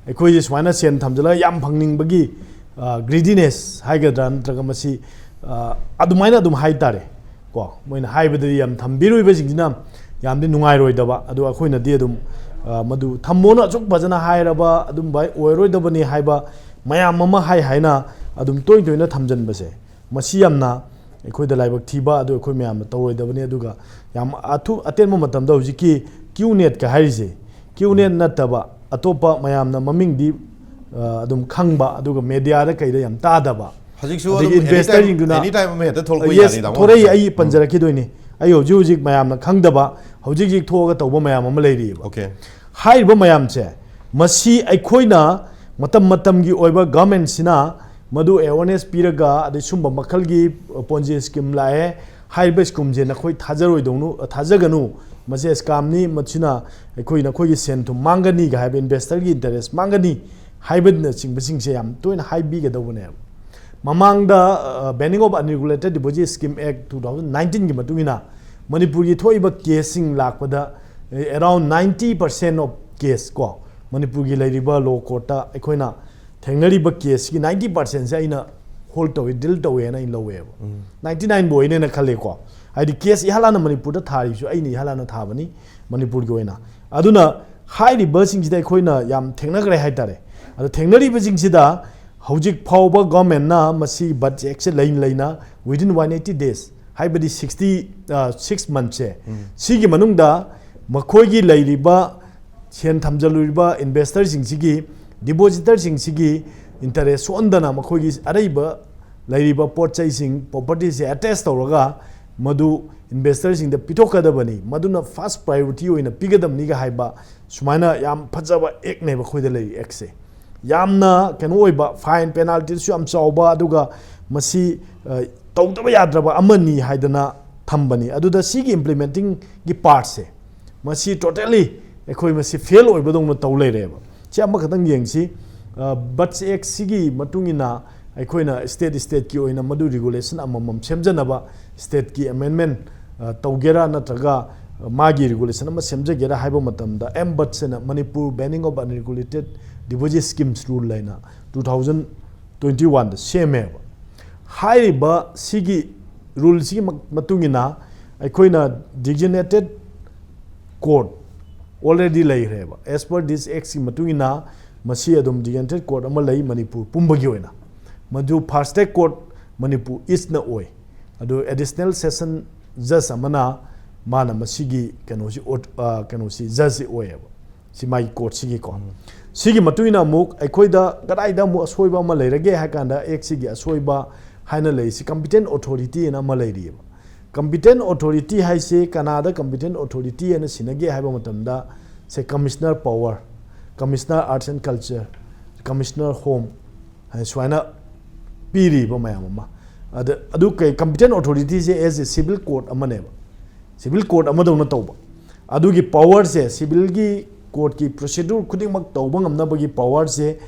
ꯑꯩꯈꯣꯏꯁꯦ ꯁꯨꯃꯥꯏꯅ ꯁꯦꯟ ꯊꯝꯖꯤꯜꯂꯒ ꯌꯥꯝ ꯐꯪꯅꯤꯡꯕꯒꯤ, ꯑ, greediness ꯍꯥꯏꯒꯗ꯭ꯔꯥ, ꯅꯠꯇ꯭ꯔꯒ ꯃꯁꯤ, ꯑ, ꯑꯗꯨꯃꯥꯏꯅ ꯑꯗꯨꯝ ꯍꯥꯏ ꯇꯥꯔꯦ꯫ ꯀꯣ, ꯃꯣꯏꯅ ꯍꯥꯏꯕꯗꯗꯤ ꯌꯥꯝ ꯊꯝꯕꯤꯔꯨꯏꯕꯁꯤꯡꯁꯤꯅ ꯌꯥꯝꯗꯤ ꯅꯨꯡꯉꯥꯏꯔꯣꯏꯗꯕ, ꯑꯗꯨ ꯑꯩꯈꯣꯏꯅꯗꯤ ꯑꯗꯨꯝ, ꯑ, ꯃꯗꯨ ꯊꯝꯃꯣꯅ ꯑꯁꯨꯛ ꯐꯖꯅ ꯍꯥꯏꯔꯕ ꯑꯗꯨꯝꯕ ꯑꯣꯏꯔꯣꯏꯗꯕꯅꯤ ꯍꯥꯏꯕ ꯃꯌꯥꯝ ꯑꯃ ꯍꯥꯏ ꯍꯥꯏꯅ, ꯑꯗꯨꯝ ꯇꯣꯏ ꯇꯣꯏꯅ ꯊꯝꯖꯤꯟꯕꯁꯦ, ꯃꯁꯤ ꯌꯥꯝꯅ ꯑꯩꯈꯣꯏꯗ ꯂꯥꯏꯕꯛ ꯊꯤꯕ, ꯑꯗꯨ ꯑꯩꯈꯣꯏ ꯃꯌꯥꯝꯅ ꯇꯧꯔꯣꯏꯗꯕꯅꯤ꯫ ꯑꯗꯨꯒ ꯌꯥꯝ ꯑꯊꯨ-, ꯑꯇꯦꯟꯕ ꯃꯇꯝꯗ ꯍꯧꯖꯤꯛꯀꯤ Q NET ꯀ ꯍꯥꯏꯔꯤꯁꯦ, Q NET ꯅꯠꯇꯕ ꯑꯇꯣꯞꯄ ꯃꯌꯥꯝꯅ ꯃꯃꯤꯡꯗꯤ, ꯑ, ꯑꯗꯨꯝ ꯈꯪꯕ, ꯑꯗꯨꯒ media ꯗ ꯀꯩꯗ ꯌꯥꯝ ꯇꯥꯗꯕ, ꯍꯧꯖꯤꯛꯁꯨ ꯑꯗꯒꯤ ꯑꯗꯨꯝ investor ꯁꯤꯡꯗꯨꯅ, ꯑꯦꯅꯤ ꯇꯥꯏꯝ ꯑꯃ ꯍꯦꯛꯇ ꯊꯣꯛꯂꯛꯄ Yes, ꯌꯥꯅꯤ, ꯇꯥꯃꯣ꯫ ꯊꯣꯔꯛꯏ, ꯑꯩ ꯄꯟꯖꯔꯛꯈꯤꯗꯣꯏꯅꯤ꯫ ꯑꯩ ꯍꯧꯖꯤꯛ ꯍꯧꯖꯤꯛ ꯃꯌꯥꯝꯅ ꯈꯪꯗꯕ, ꯍꯧꯖꯤꯛ ꯍꯧꯖꯤꯛ ꯊꯣꯛꯑꯒ ꯇꯧꯕ ꯃꯌꯥꯝ ꯑꯃ ꯂꯩꯔꯤꯑꯕ꯫ Okay. ꯍꯥꯏꯔꯤꯕ ꯃꯌꯥꯝꯁꯦ, ꯃꯁꯤ ꯑꯩꯈꯣꯏꯅ ꯃꯇꯝ ꯃꯇꯝꯒꯤ ꯑꯣꯏꯕ government ꯁꯤꯅ ꯃꯗꯨ awareness ꯄꯤꯔꯒ, ꯑꯗꯩ ꯁꯨꯝꯕ ꯃꯈꯜꯒꯤ Ponzi scheme ꯂꯥꯛꯑꯦ, ꯍꯥꯏꯔꯤꯕ scheme ꯁꯦ ꯅꯈꯣꯏ ꯊꯥꯖꯔꯣꯏꯗꯧꯅꯨ, ꯊꯥꯖꯒꯅꯨ, ꯃꯁꯤ scam ꯅꯤ, ꯃꯁꯤꯅ ꯑꯩꯈꯣꯏ, ꯅꯈꯣꯏꯒꯤ ꯁꯦꯟ ꯊꯨꯝ ꯃꯥꯡꯒꯅꯤꯒ ꯍꯥꯏꯕ, investor ꯒꯤ interest ꯃꯥꯡꯒꯅꯤ ꯍꯥꯏꯕꯅꯆꯤꯡꯕꯁꯤꯡꯁꯦ ꯌꯥꯝ ꯇꯣꯏꯅ ꯍꯥꯏꯕꯤꯒꯗꯧꯕꯅꯦꯕ꯫ ꯃꯃꯥꯡꯗ, ꯑ, Banning of Unregulated Deposit Scheme Act two thousand nineteen ꯒꯤ ꯃꯇꯨꯡ ꯏꯟꯅ ꯃꯅꯤꯄꯨꯔꯒꯤ ꯊꯣꯛꯏꯕ case ꯁꯤꯡ ꯂꯥꯛꯄꯗ, ꯑꯦ, around ninety percent of case ꯀꯣ, ꯃꯅꯤꯄꯨꯔꯒꯤ ꯂꯩꯔꯤꯕ law court ꯇ ꯑꯩꯈꯣꯏꯅ ꯊꯦꯡꯅꯔꯤꯕ case ꯁꯤꯒꯤ ninety percent ꯁꯦ ꯑꯩꯅ hold ꯇꯧꯏ, deal ꯇꯧꯏ ꯍꯥꯏꯅ ꯑꯩꯅ ꯂꯧꯋꯦꯕ꯫ Ninety nine ꯕꯨ ꯑꯣꯏꯅꯦꯅ ꯈꯜꯂꯦꯀꯣ꯫ ꯍꯥꯏꯗꯤ case ꯏꯍꯥꯟ ꯍꯥꯟꯅ ꯃꯅꯤꯄꯨꯔꯗ ꯊꯥꯔꯤꯁꯨ ꯑꯩꯅ ꯏꯍꯥꯟ ꯍꯥꯟꯅ ꯊꯥꯕꯅꯤ ꯃꯅꯤꯄꯨꯔꯒꯤ ꯑꯣꯏꯅ꯫ ꯑꯗꯨꯅ ꯍꯥꯏꯔꯤꯕꯁꯤꯡꯁꯤꯗ ꯑꯩꯈꯣꯏꯅ ꯌꯥꯝ ꯊꯦꯡꯅꯈ꯭ꯔꯦ ꯍꯥꯏꯇꯥꯔꯦ꯫ ꯑꯗꯣ ꯊꯦꯡꯅꯔꯤꯕꯁꯤꯡꯁꯤꯗ ꯍꯧꯖꯤꯛ ꯐꯥꯎꯕ government ꯅ ꯃꯁꯤ BUDS Act ꯁꯦ ꯂꯩꯅ ꯂꯩꯅ within one eighty days, ꯍꯥꯏꯕꯗꯤ sixty, ꯑ, six months ꯁꯦ, ꯁꯤꯒꯤ ꯃꯅꯨꯡꯗ ꯃꯈꯣꯏꯒꯤ ꯂꯩꯔꯤꯕ ꯁꯦꯟ ꯊꯝꯖꯜꯂꯨꯔꯤꯕ investor ꯁꯤꯡꯁꯤꯒꯤ, depositor ꯁꯤꯡꯁꯤꯒꯤ interest ꯁꯣꯛꯍꯟꯗꯅ ꯃꯈꯣꯏꯒꯤ ꯑꯔꯩꯕ ꯂꯩꯔꯤꯕ ꯄꯣꯠ ꯆꯩꯁꯤꯡ, property ꯁꯦ attach ꯇꯧꯔꯒ ꯃꯗꯨ investor ꯁꯤꯡꯗ ꯄꯤꯊꯣꯛꯀꯗꯕꯅꯤ, ꯃꯗꯨꯅ first priority ꯑꯣꯏꯅ ꯄꯤꯒꯗꯕꯅꯤꯒ ꯍꯥꯏꯕ ꯁꯨꯃꯥꯏꯅ ꯌꯥꯝ ꯐꯖꯕ act ꯅꯦꯕ ꯑꯩꯈꯣꯏꯗ ꯂꯩꯔꯤ act ꯁꯦ꯫ ꯌꯥꯝꯅ ꯀꯩꯅꯣ ꯑꯣꯏꯕ, fine penalty ꯁꯨ ꯌꯥꯝ ꯆꯥꯎꯕ, ꯑꯗꯨꯒ ꯃꯁꯤ, ꯑ, ꯇꯧꯗꯕ ꯌꯥꯗ꯭ꯔꯕ ꯑꯃꯅꯤ ꯍꯥꯏꯗꯅ ꯊꯝꯕꯅꯤ꯫ ꯑꯗꯨꯗ ꯁꯤꯒꯤ implementing ꯒꯤ part ꯁꯦ, ꯃꯁꯤ totally ꯑꯩꯈꯣꯏ ꯃꯁꯤ fail ꯑꯣꯏꯕꯗꯧꯅ ꯇꯧ ꯂꯩꯔꯦꯕ꯫ ꯁꯤ ꯑꯃꯈꯛꯇꯪ ꯌꯦꯡꯁꯤ꯫ ꯑ, BUDS Act ꯁꯤꯒꯤ ꯃꯇꯨꯡ ꯏꯟꯅ ꯑꯩꯈꯣꯏꯅ state state ꯀꯤ ꯑꯣꯏꯅ ꯃꯗꯨ regulation ꯑꯃꯃꯝ ꯁꯦꯝꯖꯅꯕ state ꯀꯤ amendment, ꯑ, ꯇꯧꯒꯦꯔꯥ ꯅꯠꯇ꯭ꯔꯒ ꯃꯥꯒꯤ regulation ꯑꯃ ꯁꯦꯝꯖꯒꯦꯔꯥ ꯍꯥꯏꯕ ꯃꯇꯝꯗ, M BUDS ꯍꯥꯏꯅ, Manipur Banning of Unregulated Deposit Schemes Rule ꯍꯥꯏꯅ two thousand twenty one ꯗ ꯁꯦꯝꯃꯦꯕ꯫ ꯍꯥꯏꯔꯤꯕ ꯁꯤꯒꯤ rule ꯁꯤꯒꯤ ꯃ-, ꯃꯇꯨꯡ ꯏꯟꯅ ꯑꯩꯈꯣꯏꯅ designated court already ꯂꯩꯈ꯭ꯔꯦꯕ꯫ As per this act ꯀꯤ ꯃꯇꯨꯡ ꯏꯟꯅ ꯃꯁꯤ ꯑꯗꯨꯝ designated court ꯑꯃ ꯂꯩ ꯃꯅꯤꯄꯨꯔ ꯄꯨꯝꯕꯒꯤ ꯑꯣꯏꯅ꯫ ꯃꯗꯨ ꯐꯥꯁ ꯇ꯭ꯔꯦꯛ ꯀꯣꯔꯠ ꯃꯅꯤꯄꯨꯔ ꯏꯁꯅ ꯑꯣꯏ꯫ ꯑꯗꯨ ꯑꯦꯗꯤꯁꯅꯦꯜ ꯁꯦꯁꯟ ꯖꯖ ꯑꯃꯅ ꯃꯥꯅ ꯃꯁꯤꯒꯤ ꯀꯩꯅꯣꯁꯤ ꯑꯣꯠ-, ꯑ, ꯀꯩꯅꯣꯁꯤ ꯖꯖꯁꯤ ꯑꯣꯏꯌꯦꯕ꯫ ꯁꯤ ꯃꯥꯒꯤ ꯀꯣꯔꯠꯁꯤꯒꯤꯀꯣ꯫ ꯁꯤꯒꯤ ꯃꯇꯨꯡ ꯏꯟꯅ ꯑꯃꯨꯛ ꯑꯩꯈꯣꯏꯗ ꯀꯗꯥꯏꯗ ꯑꯃꯨꯛ ꯑꯁꯣꯏꯕ ꯑꯃ ꯂꯩꯔꯒꯦ ꯍꯥꯏ ꯀꯥꯟꯗ, ꯑꯦꯛꯁꯤꯒꯤ ꯑꯁꯣꯏꯕ ꯍꯥꯏꯅ ꯂꯩꯔꯤꯁꯤ ꯀꯝꯄꯤꯇꯦꯟ ꯑꯣꯊꯣꯔꯤꯇꯤ ꯑꯅ ꯑꯃ ꯂꯩꯔꯤꯑꯕ꯫ ꯀꯝꯄꯤꯇꯦꯟ ꯑꯣꯊꯣꯔꯤꯇꯤ ꯍꯥꯏꯁꯤ ꯀꯅꯥꯗ ꯀꯝꯄꯤꯇꯦꯟ ꯑꯣꯊꯣꯔꯤꯇꯤ ꯑꯅ ꯁꯤꯟꯅꯒꯦ ꯍꯥꯏꯕ ꯃꯇꯝꯗ, ꯁꯦ, commissioner power, commissioner arts and culture, commissioner home, ꯍꯥꯏꯅ ꯁꯨꯃꯥꯏꯅ ꯄꯤꯔꯤꯕ ꯃꯌꯥꯝ ꯑꯃ꯫ ꯑꯗ, ꯑꯗꯨ ꯀꯩ, ꯀꯝꯄꯤꯇꯦꯟ ꯑꯣꯊꯣꯔꯤꯇꯤꯁꯦ ꯑꯦꯁ ꯑꯦ ꯁꯤꯚꯤꯜ ꯀꯣꯔꯠ ꯑꯃꯅꯦꯕ꯫ ꯁꯤꯚꯤꯜ ꯀꯣꯔꯠ ꯑꯃꯗꯧꯅ ꯇꯧꯕ꯫ ꯑꯗꯨꯒꯤ ꯄꯥꯋꯔꯁꯦ, ꯁꯤꯚꯤꯜꯒꯤ ꯀꯣꯔꯠꯀꯤ ꯄ꯭ꯔꯣꯁꯤꯗꯨꯔ ꯈꯨꯗꯤꯡꯃꯛ ꯇꯧꯕ ꯉꯝꯅꯕꯒꯤ ꯄꯥꯋꯔꯁꯦ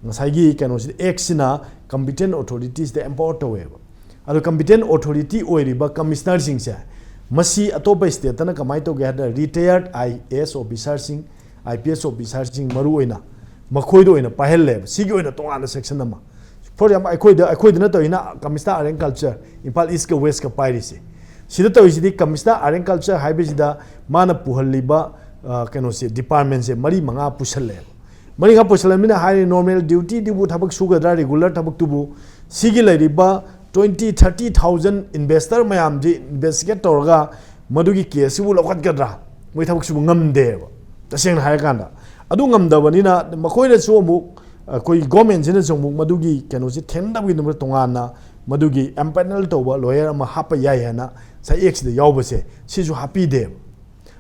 ꯉꯁꯥꯏꯒꯤ ꯀꯩꯅꯣꯁꯤꯗ, ꯑꯦꯛꯁꯤꯅ ꯀꯝꯄꯤꯇꯦꯟ ꯑꯣꯊꯣꯔꯤꯇꯤꯁꯤꯗ ꯑꯦꯝꯄꯥꯋꯔ ꯇꯧꯋꯦꯕ꯫ ꯑꯗꯣ ꯀꯝꯄꯤꯇꯦꯟ ꯑꯣꯊꯣꯔꯤꯇꯤ ꯑꯣꯏꯔꯤꯕ ꯀꯃꯤꯁꯅꯔꯁꯤꯡꯁꯦ, ꯃꯁꯤ ꯑꯇꯣꯞꯄ ꯁ꯭ꯇꯦꯠꯇꯅ ꯀꯃꯥꯏꯅ ꯇꯧꯒꯦ ꯍꯥꯏꯗ, ꯔꯤꯇꯥꯌꯔꯠ I A S ꯑꯣꯐꯤꯁꯥꯔꯁꯤꯡ, I P S ꯑꯣꯐꯤꯁꯥꯔꯁꯤꯡ ꯃꯔꯨ ꯑꯣꯏꯅ ꯃꯈꯣꯏꯗ ꯑꯣꯏꯅ ꯄꯥꯏꯍꯜꯂꯦꯕ꯫ ꯁꯤꯒꯤ ꯑꯣꯏꯅ ꯇꯣꯉꯥꯟꯅ ꯁꯦꯛꯁꯟ ꯑꯃ꯫ ꯐꯣꯔ ꯑꯦꯛꯖꯥꯝꯄꯜ, ꯑꯩꯈꯣꯏꯗ, ꯑꯩꯈꯣꯏꯗ ꯅꯠꯇꯕꯅꯤꯅ commissioner art and culture, Imphal ꯏꯁꯀ ꯋꯦꯁꯀ ꯄꯥꯏꯔꯤꯁꯦ꯫ ꯁꯤꯗ ꯇꯧꯔꯤꯁꯤꯗꯤ ꯀꯃꯤꯁꯅꯔ ꯑꯥꯔꯠ ꯑꯦꯟ ꯀꯜꯆꯔ ꯍꯥꯏꯕꯁꯤꯗ ꯃꯥꯅ ꯄꯨꯍꯜꯂꯤꯕ, ꯑ, ꯀꯩꯅꯣꯁꯦ, ꯗꯤꯄꯥꯔꯠꯃꯦꯟꯁꯦ ꯃꯔꯤ ꯃꯉꯥ ꯄꯨꯁꯜꯂꯦꯕ꯫ ꯃꯔꯤ ꯃꯉꯥ ꯄꯨꯁꯜꯂꯕꯅꯤꯅ ꯍꯥꯏꯔꯤ, ꯅꯣꯔꯃꯦꯜ ꯗ꯭ꯌꯨꯇꯤꯗꯨꯕꯨ ꯊꯕꯛ ꯁꯨꯒꯗ꯭ꯔꯥ, ꯔꯤꯒꯨꯂꯔ ꯊꯕꯛꯇꯨꯕꯨ, ꯁꯤꯒꯤ ꯂꯩꯔꯤꯕ ꯇ꯭ꯋꯦꯟꯇꯤ, ꯊꯥꯔꯇꯤ ꯊꯥꯎꯖꯟ ꯏꯟꯚꯦꯁꯇꯔ ꯃꯌꯥꯝꯁꯤ ꯏꯟꯚꯦꯁꯇꯤꯒꯦꯠ ꯇꯧꯔꯒ ꯃꯗꯨꯒꯤ ꯀꯦꯁꯁꯤꯕꯨ ꯂꯧꯈꯠꯀꯗ꯭ꯔꯥ? ꯃꯣꯏ ꯊꯕꯛ ꯁꯨꯕ ꯉꯝꯗꯦꯕ, ꯇꯁꯦꯡꯅ ꯍꯥꯏꯔꯀꯥꯟꯗ꯫ ꯑꯗꯨ ꯉꯝꯗꯕꯅꯤꯅ ꯃꯈꯣꯏꯅꯁꯨ ꯑꯃꯨꯛ, ꯑꯩꯈꯣꯏ ꯒꯣꯔꯃꯦꯟꯁꯤꯅꯁꯨ ꯑꯃꯨꯛ ꯃꯗꯨꯒꯤ ꯀꯩꯅꯣꯁꯤ ꯊꯦꯡꯅꯅꯕꯒꯤꯗꯃꯛꯇ ꯇꯣꯉꯥꯟꯅ ꯃꯗꯨꯒꯤ ꯑꯦꯝꯄꯦꯅꯦꯜ ꯇꯧꯕ ꯂꯣꯌꯔ ꯑꯃ ꯍꯥꯞꯄ ꯌꯥꯏ ꯍꯥꯏꯅ ꯉꯁꯥꯏ ꯑꯦꯛꯁꯤꯗ ꯌꯥꯎꯕꯁꯦ, ꯁꯤꯁꯨ ꯍꯥꯞꯄꯤꯗꯦꯕ꯫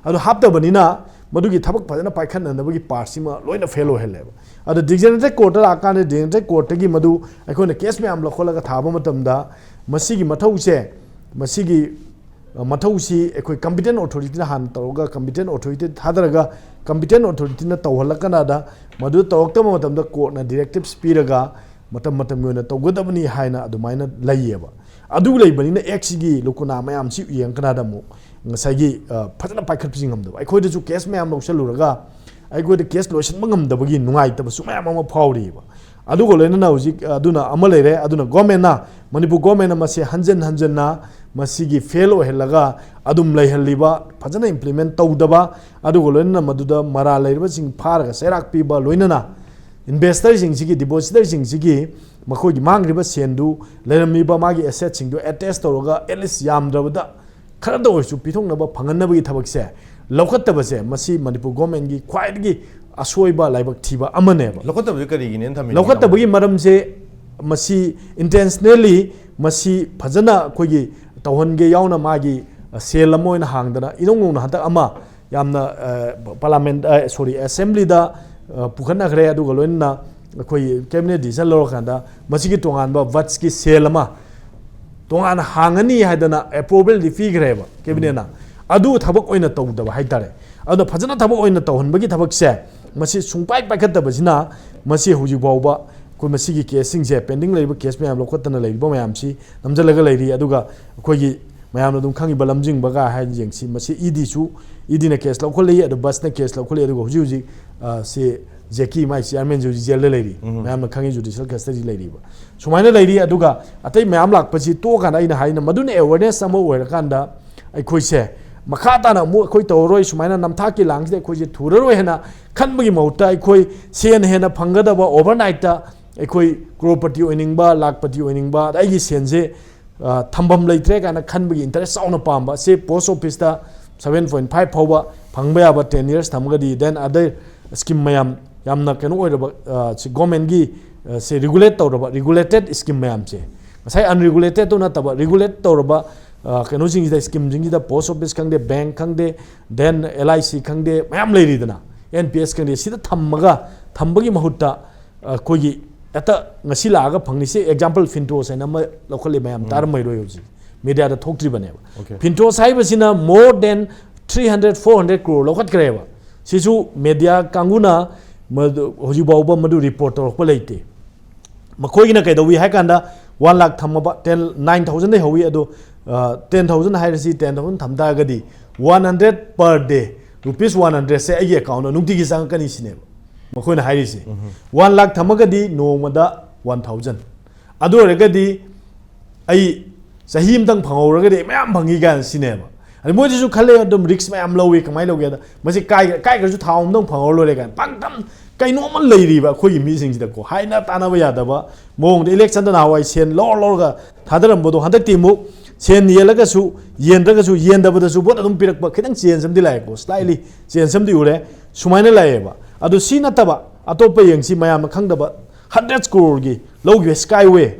ꯑꯗꯨ ꯍꯥꯞꯇꯕꯅꯤꯅ ꯃꯗꯨꯒꯤ ꯊꯕꯛ ꯐꯖꯅ ꯄꯥꯏꯈꯠꯅꯅꯕꯒꯤ ꯄꯥꯔꯠꯁꯤꯃ ꯂꯣꯏꯅ ꯐꯦꯜ ꯑꯣꯏꯍꯜꯂꯦꯕ꯫ ꯑꯗꯣ ꯗꯤꯖꯦꯅꯔꯦꯇꯦꯠ ꯀꯣꯔꯠꯇ ꯂꯥꯛꯑꯀꯥꯟꯗ, ꯗꯤꯖꯦꯅꯔꯦꯇꯦꯠ ꯀꯣꯔꯠꯇꯒꯤ ꯃꯗꯨ ꯑꯩꯈꯣꯏꯅ ꯀꯦꯁ ꯃꯌꯥꯝ ꯂꯧꯈꯠꯂꯒ ꯊꯥꯕ ꯃꯇꯝꯗ, ꯃꯁꯤꯒꯤ ꯃꯊꯧꯁꯦ, ꯃꯁꯤꯒꯤ, ꯑ, ꯃꯊꯧꯁꯤ ꯑꯩꯈꯣꯏ ꯀꯝꯄꯤꯇꯦꯟ ꯑꯣꯊꯣꯔꯤꯇꯤꯅ ꯍꯥꯟꯅ ꯇꯧꯔꯒ, ꯀꯝꯄꯤꯇꯦꯟ ꯑꯣꯊꯣꯔꯤꯇꯤ ꯊꯥꯗꯔꯒ, ꯀꯝꯄꯤꯇꯦꯟ ꯑꯣꯊꯣꯔꯤꯇꯤꯅ ꯇꯧꯍꯜꯂꯀꯥꯟꯗ, ꯃꯗꯨ ꯇꯧꯔꯛꯇꯕ ꯃꯇꯝꯗ ꯀꯣꯔꯠꯅ ꯗꯤꯔꯦꯛꯇꯤꯞꯁ ꯄꯤꯔꯒ, ꯃꯇꯝ ꯃꯇꯝꯒꯤ ꯑꯣꯏꯅ ꯇꯧꯒꯗꯕꯅꯤ ꯍꯥꯏꯅ ꯑꯗꯨꯃꯥꯏꯅ ꯂꯩꯌꯦꯕ꯫ ꯑꯗꯨ ꯂꯩꯕꯅꯤꯅ ꯑꯦꯛꯁꯤꯒꯤ ꯂꯨꯀꯨꯅꯥ ꯃꯌꯥꯝꯁꯤ ꯌꯦꯡꯉꯀꯥꯟꯗ ꯑꯃꯨꯛ ꯉꯁꯥꯏꯒꯤ, ꯑ, ꯐꯖꯅ ꯄꯥꯏꯈꯠꯄꯁꯤ ꯉꯝꯗꯕ꯫ ꯑꯩꯈꯣꯏꯗꯁꯨ ꯀꯦꯁ ꯃꯌꯥꯝ ꯂꯧꯁꯜꯂꯨꯔꯒ, ꯑꯩꯈꯣꯏꯗ ꯀꯦꯁ ꯂꯣꯏꯁꯤꯟꯕ ꯉꯝꯗꯕꯒꯤ ꯅꯨꯡꯉꯥꯏꯇꯕꯁꯨ ꯃꯌꯥꯝ ꯑꯃ ꯐꯥꯎꯔꯤꯕ꯫ ꯑꯗꯨꯒ ꯂꯣꯏꯅꯅ ꯍꯧꯖꯤꯛ, ꯑ, ꯑꯗꯨꯅ ꯑꯃ ꯂꯩꯔꯦ꯫ ꯑꯗꯨꯅ ꯒꯣꯔꯃꯦꯟꯅ, ꯃꯅꯤꯄꯨꯔ ꯒꯣꯔꯃꯦꯟꯅ ꯃꯁꯤ ꯍꯟꯖꯟ ꯍꯟꯖꯟꯅ ꯃꯁꯤꯒꯤ ꯐꯦꯜ ꯑꯣꯏꯍꯜꯂꯒ ꯑꯗꯨꯝ ꯂꯩꯍꯜꯂꯤꯕ, ꯐꯖꯅ ꯏꯝꯄ꯭ꯂꯤꯃꯦꯟ ꯇꯧꯗꯕ, ꯑꯗꯨꯒ ꯂꯣꯏꯅꯅ ꯃꯗꯨꯗ ꯃꯔꯥꯜ ꯂꯩꯔꯕꯁꯤꯡ ꯐꯥꯔꯒ ꯆꯩꯔꯥꯛ ꯄꯤꯕ, ꯂꯣꯏꯅꯅ ꯏꯟꯚꯦꯁꯇꯔꯁꯤꯡꯁꯤꯒꯤ, ꯗꯤꯄꯣꯖꯤꯇꯔꯁꯤꯡꯁꯤꯒꯤ ꯃꯈꯣꯏꯒꯤ ꯃꯥꯡꯈ꯭ꯔꯤꯕ ꯁꯦꯟꯗꯨ, ꯂꯩꯔꯝꯃꯤꯕ ꯃꯥꯒꯤ ꯑꯦꯁꯦꯠꯁꯤꯡꯗꯨ ꯑꯦꯇꯦꯁ ꯇꯧꯔꯒ ꯑꯦꯠꯂꯤꯁ ꯌꯥꯝꯗ꯭ꯔꯕꯗ ꯈꯔꯗ ꯑꯣꯏꯔꯁꯨ ꯄꯤꯊꯣꯛꯅꯕ ꯐꯪꯍꯟꯅꯕꯒꯤ ꯊꯕꯛꯁꯦ ꯂꯧꯈꯠꯇꯕꯁꯦ, ꯃꯁꯤ ꯃꯅꯤꯄꯨꯔ ꯒꯣꯔꯃꯦꯟꯒꯤ ꯈ꯭ꯋꯥꯏꯗꯒꯤ ꯑꯁꯣꯏꯕ, ꯂꯥꯏꯕꯛ ꯊꯤꯕ ꯑꯃꯅꯦꯕ꯫ ꯂꯧꯈꯠꯇꯕꯁꯦ ꯀꯔꯤꯒꯤꯅꯦꯅ ꯊꯝꯃꯤꯅꯣ? ꯂꯧꯈꯠꯇꯕꯒꯤ ꯃꯔꯝꯁꯦ, ꯃꯁꯤ ꯏꯟꯇꯦꯟꯁꯅꯦꯜꯂꯤ ꯃꯁꯤ ꯐꯖꯅ ꯑꯩꯈꯣꯏꯒꯤ ꯇꯧꯍꯟꯒꯦ ꯌꯥꯎꯅ ꯃꯥꯒꯤ ꯁꯦꯜ ꯑꯃ ꯑꯣꯏꯅ ꯍꯥꯡꯗꯅ, ꯏꯅꯧ ꯅꯧꯅ ꯍꯟꯗꯛ ꯑꯃ ꯌꯥꯝꯅ ꯄꯥꯔꯂꯥꯃꯦꯟ, ꯁꯣꯔꯤ, ꯑꯦꯁꯦꯝꯕ꯭ꯂꯤꯗ ꯄꯨꯈꯠꯅꯈ꯭ꯔꯦ꯫ ꯑꯗꯨꯒ ꯂꯣꯏꯅꯅ ꯑꯩꯈꯣꯏ ꯀꯦꯕꯤꯅꯦꯠ ꯗꯤꯁꯤꯖꯟ ꯂꯧꯔꯀꯥꯟꯗ ꯃꯁꯤꯒꯤ ꯇꯣꯉꯥꯟꯕ ꯚꯠꯁꯀꯤ ꯁꯦꯜ ꯑꯃ ꯇꯣꯉꯥꯟꯅ ꯍꯥꯡꯉꯅꯤ ꯍꯥꯏꯗꯅ ꯑꯦꯄ꯭ꯔꯨꯕꯦꯜꯗꯤ ꯄꯤꯈ꯭ꯔꯦꯕ ꯀꯦꯕꯤꯅꯦꯠꯅ꯫ ꯑꯗꯨ ꯊꯕꯛ ꯑꯣꯏꯅ ꯇꯧꯗꯕ ꯍꯥꯏꯇꯥꯔꯦ꯫ ꯑꯗꯨꯅ ꯐꯖꯅ ꯊꯕꯛ ꯑꯣꯏꯅ ꯇꯧꯍꯟꯕꯒꯤ ꯊꯕꯛꯁꯦ ꯃꯁꯤ ꯁꯨꯡꯄꯥꯏ ꯄꯥꯏꯈꯠꯇꯕꯁꯤꯅ, ꯃꯁꯤ ꯍꯧꯖꯤꯛ ꯐꯥꯎꯕ ꯑꯩꯈꯣꯏ ꯃꯁꯤꯒꯤ ꯀꯦꯁꯁꯤꯡꯁꯦ, ꯄꯦꯟꯗꯤꯡ ꯂꯩꯔꯤꯕ ꯀꯦꯁ ꯃꯌꯥꯝ ꯂꯧꯈꯠꯇꯅ ꯂꯩꯔꯤꯕ ꯃꯌꯥꯝꯁꯤ ꯅꯝꯁꯤꯜꯂꯒ ꯂꯩꯔꯤ꯫ ꯑꯗꯨꯒ ꯑꯩꯈꯣꯏꯒꯤ ꯃꯌꯥꯝꯅ ꯑꯗꯨꯝ ꯈꯪꯉꯤꯕ ꯂꯝꯖꯤꯡꯕꯒ ꯍꯥꯏꯅ ꯌꯦꯡꯁꯤ, ꯃꯁꯤ ꯏ ꯗꯤꯁꯨ, ꯏ ꯗꯤꯅ ꯀꯦꯁ ꯂꯧꯈꯠꯂꯛꯏ, ꯑꯗꯨ ꯚꯠꯁꯅ ꯀꯦꯁ ꯂꯧꯈꯠꯂꯛꯏ, ꯑꯗꯨꯒ ꯍꯧꯖꯤꯛ ꯍꯧꯖꯤꯛ, ꯑ, ꯁꯤ ꯖꯦꯀꯤ, ꯃꯥꯏ ꯆꯤꯌꯥꯔꯃꯦꯟꯁꯤ ꯍꯧꯖꯤꯛ ꯖꯦꯜꯗ ꯂꯩꯔꯤ꯫ ꯃꯌꯥꯝꯅ ꯈꯪꯉꯤ, ꯖꯨꯗꯤꯁꯤꯌꯦꯜ ꯀꯁꯇꯗꯤ ꯂꯩꯔꯤꯕ꯫ ꯁꯨꯃꯥꯏꯅ ꯂꯩꯔꯤ꯫ ꯑꯗꯨꯒ ꯑꯇꯩ ꯃꯌꯥꯝ ꯂꯥꯛꯄꯁꯤ ꯇꯣꯛꯑꯀꯥꯟꯗ, ꯑꯩꯅ ꯍꯥꯏꯅ, ꯃꯗꯨꯅ ꯑꯦꯋꯦꯔꯅꯦꯁ ꯑꯃ ꯑꯣꯏꯔꯀꯥꯟꯗ ꯑꯩꯈꯣꯏꯁꯦ ꯃꯈꯥ ꯇꯥꯅ ꯑꯃꯨꯛ ꯑꯩꯈꯣꯏ ꯇꯧꯔꯔꯣꯏ, ꯁꯨꯃꯥꯏꯅ ꯅꯝꯊꯥꯛꯀꯤ ꯂꯥꯡꯁꯤꯗ ꯑꯩꯈꯣꯏꯁꯦ ꯊꯨꯔꯔꯣꯏ ꯍꯥꯏꯅ ꯈꯟꯕꯒꯤ ꯃꯍꯨꯠꯇ, ꯑꯩꯈꯣꯏ ꯁꯦꯟ ꯍꯦꯟꯅ ꯐꯪꯒꯗꯕ, ꯑꯣꯚꯔꯅꯥꯏꯠꯇ ꯑꯩꯈꯣꯏ ꯀ꯭ꯔꯣꯔꯄꯇꯤ ꯑꯣꯏꯅꯤꯡꯕ, ꯂꯥꯛꯄꯇꯤ ꯑꯣꯏꯅꯤꯡꯕ, ꯑꯗ ꯑꯩꯒꯤ ꯁꯦꯟꯁꯦ, ꯑ, ꯊꯝꯐꯝ ꯂꯩꯇ꯭ꯔꯦ ꯀꯥꯏꯅ ꯈꯟꯕꯒꯤ ꯏꯟꯇꯔꯦꯁ ꯆꯥꯎꯅ ꯄꯥꯝꯕ, ꯁꯤ ꯄꯣꯁ ꯑꯣꯐꯤꯁꯇ seven point five ꯐꯥꯎꯕ ꯐꯪꯕ ꯌꯥꯕ ten years ꯊꯝꯃꯒꯗꯤ, then other scheme ꯃꯌꯥꯝ, ꯌꯥꯝꯅ ꯀꯩꯅꯣ ꯑꯣꯏꯔꯕ, ꯑ, ꯁꯤ ꯒꯣꯔꯃꯦꯟꯒꯤ, ꯑ, ꯁꯤ ꯔꯤꯒꯨꯂꯦꯠ ꯇꯧꯔꯕ, ꯔꯤꯒꯨꯂꯦꯇꯦꯠ ꯁ꯭ꯀꯤꯝ ꯃꯌꯥꯝꯁꯦ, ꯉꯁꯥꯏ ꯑꯟꯔꯤꯒꯨꯂꯦꯇꯦꯠꯇꯨ ꯅꯠꯇꯕ, ꯔꯤꯒꯨꯂꯦꯠ ꯇꯧꯔꯕ, ꯑ, ꯀꯩꯅꯣꯁꯤꯡꯁꯤꯗ, ꯁ꯭ꯀꯤꯝꯁꯤꯡꯁꯤꯗ, ꯄꯣꯁ ꯑꯣꯐꯤꯁ ꯈꯪꯗꯦ, ꯕꯦꯡꯛ ꯈꯪꯗꯦ, then L I C ꯈꯪꯗꯦ, ꯃꯌꯥꯝ ꯂꯩꯔꯤꯗꯅ, N P S ꯈꯪꯗꯦ, ꯁꯤꯗ ꯊꯝꯃꯒ, ꯊꯝꯕꯒꯤ ꯃꯍꯨꯠꯇ, ꯑꯩꯈꯣꯏꯒꯤ ꯍꯦꯛꯇ ꯉꯁꯤ ꯂꯥꯛꯑꯒ ꯐꯪꯅꯤꯁꯦ꯫ ꯑꯦꯛꯖꯥꯝꯄꯜ, ꯐꯤꯟꯇꯣꯁ ꯍꯥꯏꯅ ꯑꯃ ꯂꯧꯈꯠꯂꯤ, ꯃꯌꯥꯝ ꯇꯥꯔꯝꯃꯔꯣꯏ, ꯍꯧꯖꯤꯛ ꯃꯦꯗꯤꯌꯥꯗ ꯊꯣꯛꯇ꯭ꯔꯤꯕꯅꯦꯕ꯫ Okay. ꯐꯤꯟꯇꯣꯁ ꯍꯥꯏꯕꯁꯤꯅ more than three hundred, four hundred crore ꯂꯧꯈꯠꯈ꯭ꯔꯦꯕ꯫ ꯁꯤꯁꯨ ꯃꯦꯗꯤꯌꯥ ꯀꯥꯡꯕꯨꯅ ꯃꯗꯨ ꯍꯧꯖꯤꯛ ꯐꯥꯎꯕ ꯃꯗꯨ ꯔꯤꯄꯣꯔꯠ ꯇꯧꯔꯛꯄ ꯂꯩꯇꯦ꯫ ꯃꯈꯣꯏꯒꯤꯅ ꯀꯩꯗꯧꯏ ꯍꯥꯏ ꯀꯥꯟꯗ, ꯋꯥꯟ ꯂꯥꯛ ꯊꯝꯃꯕ, ꯇꯦꯟ, ꯅꯥꯏꯟ ꯊꯥꯎꯖꯟꯗꯩ ꯍꯧꯏ, ꯑꯗꯣ, ꯑ, ꯇꯦꯟ ꯊꯥꯎꯖꯟ ꯍꯥꯏꯔꯁꯤ, ꯇꯦꯟ ꯊꯥꯎꯖꯟ ꯊꯝ ꯇꯥꯔꯒꯗꯤ, one hundred per day, rupees one hundred ꯁꯦ ꯑꯩꯒꯤ ꯑꯦꯀꯥꯎꯟꯗ ꯅꯨꯡꯇꯤꯒꯤ ꯆꯪꯉꯛꯀꯅꯤ ꯁꯤꯅꯦꯕ ꯃꯈꯣꯏꯅ ꯍꯥꯏꯔꯤꯁꯦ꯫ ꯋꯥꯟ ꯂꯥꯛ ꯊꯝꯃꯒꯗꯤ ꯅꯣꯡꯃꯗ ꯋꯥꯟ ꯊꯥꯎꯖꯟ, ꯑꯗꯨ ꯑꯣꯏꯔꯒꯗꯤ ꯑꯩ ꯆꯍꯤ ꯑꯃꯇꯪ ꯐꯪꯍꯧꯔꯒꯗꯤ ꯑꯩ ꯃꯌꯥꯝ ꯐꯪꯉꯤ ꯀꯥꯏꯅ ꯁꯤꯅꯦꯕ꯫ ꯑꯗ ꯃꯣꯏꯗꯁꯨ ꯈꯜꯂꯦ, ꯑꯗꯨꯝ ꯔꯤꯛꯁ ꯃꯌꯥꯝ ꯂꯧꯏ, ꯀꯃꯥꯏꯅ ꯂꯧꯒꯦꯗ, ꯃꯁꯤ ꯀꯥꯏ-, ꯀꯥꯏꯈ꯭ꯔꯁꯨ ꯊꯥꯎ ꯑꯃꯗꯪ ꯐꯪꯍꯧꯔ ꯂꯣꯏꯔꯦ ꯀꯥꯏꯅ ꯄꯪꯊꯝ, ꯀꯩꯅꯣꯝꯃ ꯂꯩꯔꯤꯕ ꯑꯩꯈꯣꯏꯒꯤ ꯃꯤꯁꯤꯡꯁꯤꯗꯀꯣ, ꯍꯥꯏꯅ ꯇꯥꯟꯅꯕ ꯌꯥꯗꯕ ꯃꯑꯣꯡꯗ ꯏꯂꯦꯛꯁꯟꯗ ꯅꯍꯥꯟꯋꯥꯏ ꯁꯦꯟ ꯂꯧꯔ ꯂꯧꯔꯒ ꯊꯥꯗꯔꯝꯕꯗꯣ ꯍꯟꯗꯛꯇꯤ ꯑꯃꯨꯛ ꯁꯦꯟ ꯌꯦꯜꯂꯒꯁꯨ, ꯌꯦꯟꯗ꯭ꯔꯒꯁꯨ, ꯌꯦꯟꯗꯕꯗꯁꯨ ꯚꯣꯠ ꯑꯗꯨꯝ ꯄꯤꯔꯛꯄ, ꯈꯤꯇꯪ ꯆꯦꯟꯖ ꯑꯃꯗꯤ ꯂꯥꯛꯑꯦꯀꯣ, ꯁ꯭ꯂꯥꯏꯠꯂꯤ ꯆꯦꯟꯖ ꯑꯃꯗꯤ ꯎꯔꯦ꯫ ꯁꯨꯃꯥꯏꯅ ꯂꯥꯛꯑꯦꯕ꯫ ꯑꯗꯣ ꯁꯤ ꯅꯠꯇꯕ ꯑꯇꯣꯞꯄ ꯌꯦꯡꯁꯤ, ꯃꯌꯥꯝꯅ ꯈꯪꯗꯕ ꯍꯟꯗ꯭ꯔꯦꯠ ꯀ꯭ꯔꯣꯔꯒꯤ ꯂꯧꯈꯤꯕ ꯁ꯭ꯀꯥꯏꯋꯦ,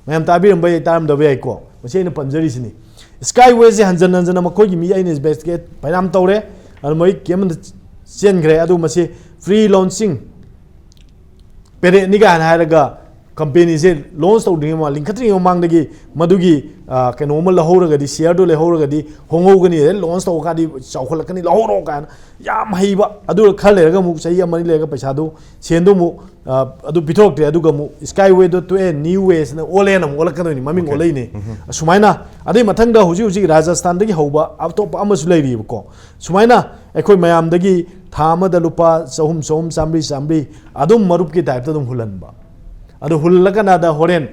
ꯃꯌꯥꯝ ꯇꯥꯕꯤꯔꯝꯕ ꯌꯥꯏ, ꯇꯥꯔꯝꯗꯕ ꯌꯥꯏꯀꯣ꯫ ꯃꯁꯤ ꯑꯩꯅ ꯄꯟꯖꯔꯤꯁꯤꯅꯤ꯫ ꯁ꯭ꯀꯥꯏꯋꯦꯁꯦ ꯍꯟꯖꯟ ꯍꯟꯖꯟꯅ ꯃꯈꯣꯏꯒꯤ ꯃꯤ ꯑꯩꯅ ꯏꯟꯚꯦꯁꯇꯤꯒꯦꯠ ꯐꯅꯌꯥꯝ ꯇꯧꯔꯦ, ꯑꯗꯨ ꯃꯣꯏ ꯀꯦꯝ ꯆꯦꯟꯈ꯭ꯔꯦ꯫ ꯑꯗꯨ ꯃꯁꯤ ꯐ꯭ꯔꯤ ꯂꯣꯟꯁꯤꯡ ꯄꯦꯔꯦꯠꯅꯤ ꯀꯥꯏꯅ ꯍꯥꯏꯔꯒ ꯀꯝꯄꯦꯅꯤꯁꯦ ꯂꯣꯟꯁ ꯇꯧꯗ꯭ꯔꯤꯉꯩ ꯃꯃꯥꯡ, ꯂꯤꯡꯈꯠꯇ꯭ꯔꯤꯉꯩ ꯃꯃꯥꯡꯗꯒꯤ ꯃꯗꯨꯒꯤ, ꯑ, ꯀꯩꯅꯣ ꯑꯃ ꯂꯧꯍꯧꯔꯒꯗꯤ, ꯁꯤꯌꯔꯗꯨ ꯂꯩꯍꯧꯔꯒꯗꯤ ꯍꯣꯡꯍꯧꯒꯅꯤ, ꯑꯗꯩ ꯂꯣꯟꯁ ꯇꯧꯔꯀꯥꯟꯗꯤ ꯆꯥꯎꯈꯠꯂꯛꯀꯅꯤ, ꯂꯧꯍꯧꯔꯣ ꯀꯥꯏꯅ ꯌꯥꯝ ꯍꯩꯕ꯫ ꯑꯗꯨꯒ ꯈꯔ ꯂꯩꯔꯒ ꯑꯃꯨꯛ, ꯆꯍꯤ ꯑꯃ ꯑꯅꯤ ꯂꯩꯔꯒ ꯄꯩꯁꯥꯗꯨ, ꯁꯦꯟꯗꯨ ꯑꯃꯨꯛ, ꯑ, ꯑꯗꯨ ꯄꯤꯊꯣꯔꯛꯇ꯭ꯔꯦ꯫ ꯑꯗꯨꯒ ꯑꯃꯨꯛ ꯁ꯭ꯀꯥꯏꯋꯦꯗꯣ ꯇꯣꯛꯑꯦ, ꯅ꯭ꯌꯨ ꯋꯦꯁꯅ ꯑꯣꯜꯂꯦꯅ ꯑꯃꯨꯛ ꯑꯣꯜꯂꯛꯀꯗꯣꯏꯅꯤ, ꯃꯃꯤꯡ ꯑꯣꯜꯂꯛꯏꯅꯦ꯫ ꯑꯁꯨꯃꯥꯏꯅ, ꯑꯗꯩ ꯃꯊꯪꯗ ꯍꯧꯖꯤꯛ ꯍꯧꯖꯤꯛ ꯔꯥꯖꯁꯊꯥꯟꯗꯒꯤ ꯍꯧꯕ ꯑꯇꯣꯞꯄ ꯑꯃꯁꯨ ꯂꯩꯔꯤꯕꯀꯣ꯫ ꯁꯨꯃꯥꯏꯅ ꯑꯩꯈꯣꯏ ꯃꯌꯥꯝꯗꯒꯤ ꯊꯥ ꯑꯃꯗ ꯂꯨꯄꯥ ꯆꯍꯨꯝ, ꯆꯍꯨꯝ, ꯆꯥꯝꯃꯔꯤ, ꯆꯥꯝꯃꯔꯤ ꯑꯗꯨꯝ ꯃꯔꯨꯞꯀꯤ ꯇꯥꯏꯞꯇ ꯑꯗꯨꯝ ꯍꯨꯜꯍꯟꯕ꯫ ꯑꯗꯨ ꯍꯨꯜꯂꯀꯥꯟꯗ ꯍꯣꯔꯦꯟ,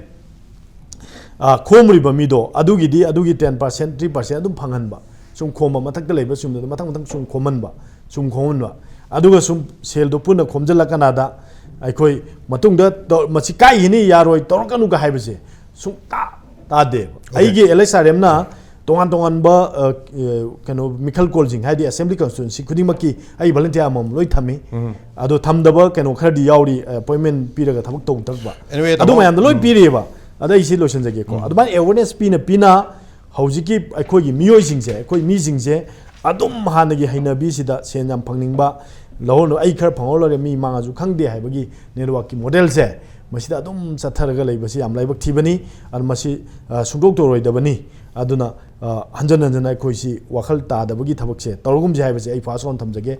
ꯑ, ꯈꯣꯝꯔꯤꯕ ꯃꯤꯗꯣ ꯑꯗꯨꯒꯤꯗꯤ ꯑꯗꯨꯒꯤ ten percent, three percent ꯑꯗꯨꯝ ꯐꯪꯍꯟꯕ꯫ ꯁꯨꯝ ꯈꯣꯝꯕ, ꯃꯊꯛꯇ ꯂꯩꯕ ꯁꯨꯝꯗꯨꯗ ꯃꯊꯪ ꯃꯊꯪ ꯁꯨꯝ ꯈꯣꯝꯍꯟꯕ, ꯁꯨꯝ ꯈꯣꯝꯍꯟꯕ꯫ ꯑꯗꯨꯒ ꯁꯨꯝ ꯁꯦꯜꯗꯣ ꯄꯨꯟꯅ ꯈꯣꯝꯖꯤꯜꯂꯀꯥꯟꯗ ꯑꯩꯈꯣꯏ ꯃꯇꯨꯡꯗ ꯇꯧ-, ꯃꯁꯤ ꯀꯥꯏꯈꯤꯅꯤ, ꯌꯥꯔꯣꯏ, ꯇꯧꯔꯛꯀꯅꯨꯒ ꯍꯥꯏꯕꯁꯦ ꯁꯨꯡꯇꯥ ꯇꯥꯗꯦꯕ꯫ ꯑꯩꯒꯤ ꯑꯦꯜ ꯑꯦꯁ ꯑꯥꯔ ꯑꯦꯝꯅ ꯇꯣꯉꯥꯟ ꯇꯣꯉꯥꯟꯕ, ꯑ, ꯑ, ꯀꯩꯅꯣ, ꯃꯤꯈꯜ ꯀꯣꯜꯁꯤꯡ, ꯍꯥꯏꯗꯤ ꯑꯦꯁꯦꯝꯕ꯭ꯂꯤ ꯀꯟꯁꯇꯤꯇ꯭ꯋꯦꯟꯁꯤ ꯈꯨꯗꯤꯡꯃꯛꯀꯤ ꯑꯩ ꯚꯣꯂꯨꯟꯇꯤꯌꯥꯔ ꯑꯃꯃꯝ ꯂꯣꯏ ꯊꯝꯃꯤ꯫ ꯑꯗꯣ ꯊꯝꯗꯕ ꯀꯩꯅꯣ ꯈꯔꯗꯤ ꯌꯥꯎꯔꯤ, ꯑꯦꯄꯣꯏꯟꯃꯦꯟ ꯄꯤꯔꯒ ꯊꯕꯛ ꯇꯧꯗꯕ꯫ Anyway, ꯑꯗꯨ ꯇꯥꯃꯣ, ꯃꯌꯥꯝꯗꯣ ꯂꯣꯏ ꯄꯤꯔꯤꯑꯕ꯫ ꯑꯗ ꯑꯩ ꯁꯤ ꯂꯣꯏꯁꯤꯟꯖꯒꯦꯀꯣ꯫ ꯑꯗꯨꯃꯥꯏꯅ ꯑꯦꯋꯦꯔꯅꯦꯁ ꯄꯤꯅ ꯄꯤꯅ ꯍꯧꯖꯤꯛꯀꯤ ꯑꯩꯈꯣꯏꯒꯤ ꯃꯤꯑꯣꯏꯁꯤꯡꯁꯦ, ꯑꯩꯈꯣꯏ ꯃꯤꯁꯤꯡꯁꯦ ꯑꯗꯨꯝ ꯍꯥꯟꯅꯒꯤ ꯍꯩꯅꯕꯤꯁꯤꯗ ꯁꯦꯟ ꯌꯥꯝ ꯐꯪꯅꯤꯡꯕ, ꯂꯧꯍꯧꯅꯕ, ꯑꯩ ꯈꯔ ꯐꯪꯍꯧꯔ ꯂꯣꯏꯔꯦ, ꯃꯤ ꯃꯥꯡꯉꯁꯨ ꯈꯪꯗꯦ ꯍꯥꯏꯕꯒꯤ ꯅꯦꯠꯋꯥꯛꯀꯤ ꯃꯣꯗꯦꯜꯁꯦ, ꯃꯁꯤꯗ ꯑꯗꯨꯝ ꯆꯠꯊꯔꯒ ꯂꯩꯕꯁꯤ ꯌꯥꯝ ꯂꯥꯏꯕꯛ ꯊꯤꯕꯅꯤ꯫ ꯑꯗꯨ ꯃꯁꯤ, ꯑ, ꯁꯨꯡꯗꯣꯛ ꯇꯧꯔꯣꯏꯗꯕꯅꯤ꯫ ꯑꯗꯨꯅ, ꯑ, ꯍꯟꯖꯟ ꯍꯟꯖꯟꯅ ꯑꯩꯈꯣꯏꯁꯤ ꯋꯥꯈꯜ ꯇꯥꯗꯕꯒꯤ ꯊꯕꯛꯁꯦ ꯇꯧꯔꯒꯨꯝꯁꯤ ꯍꯥꯏꯕꯁꯦ ꯑꯩ ꯐꯥꯔꯁ ꯑꯣꯟ ꯊꯝꯖꯒꯦ꯫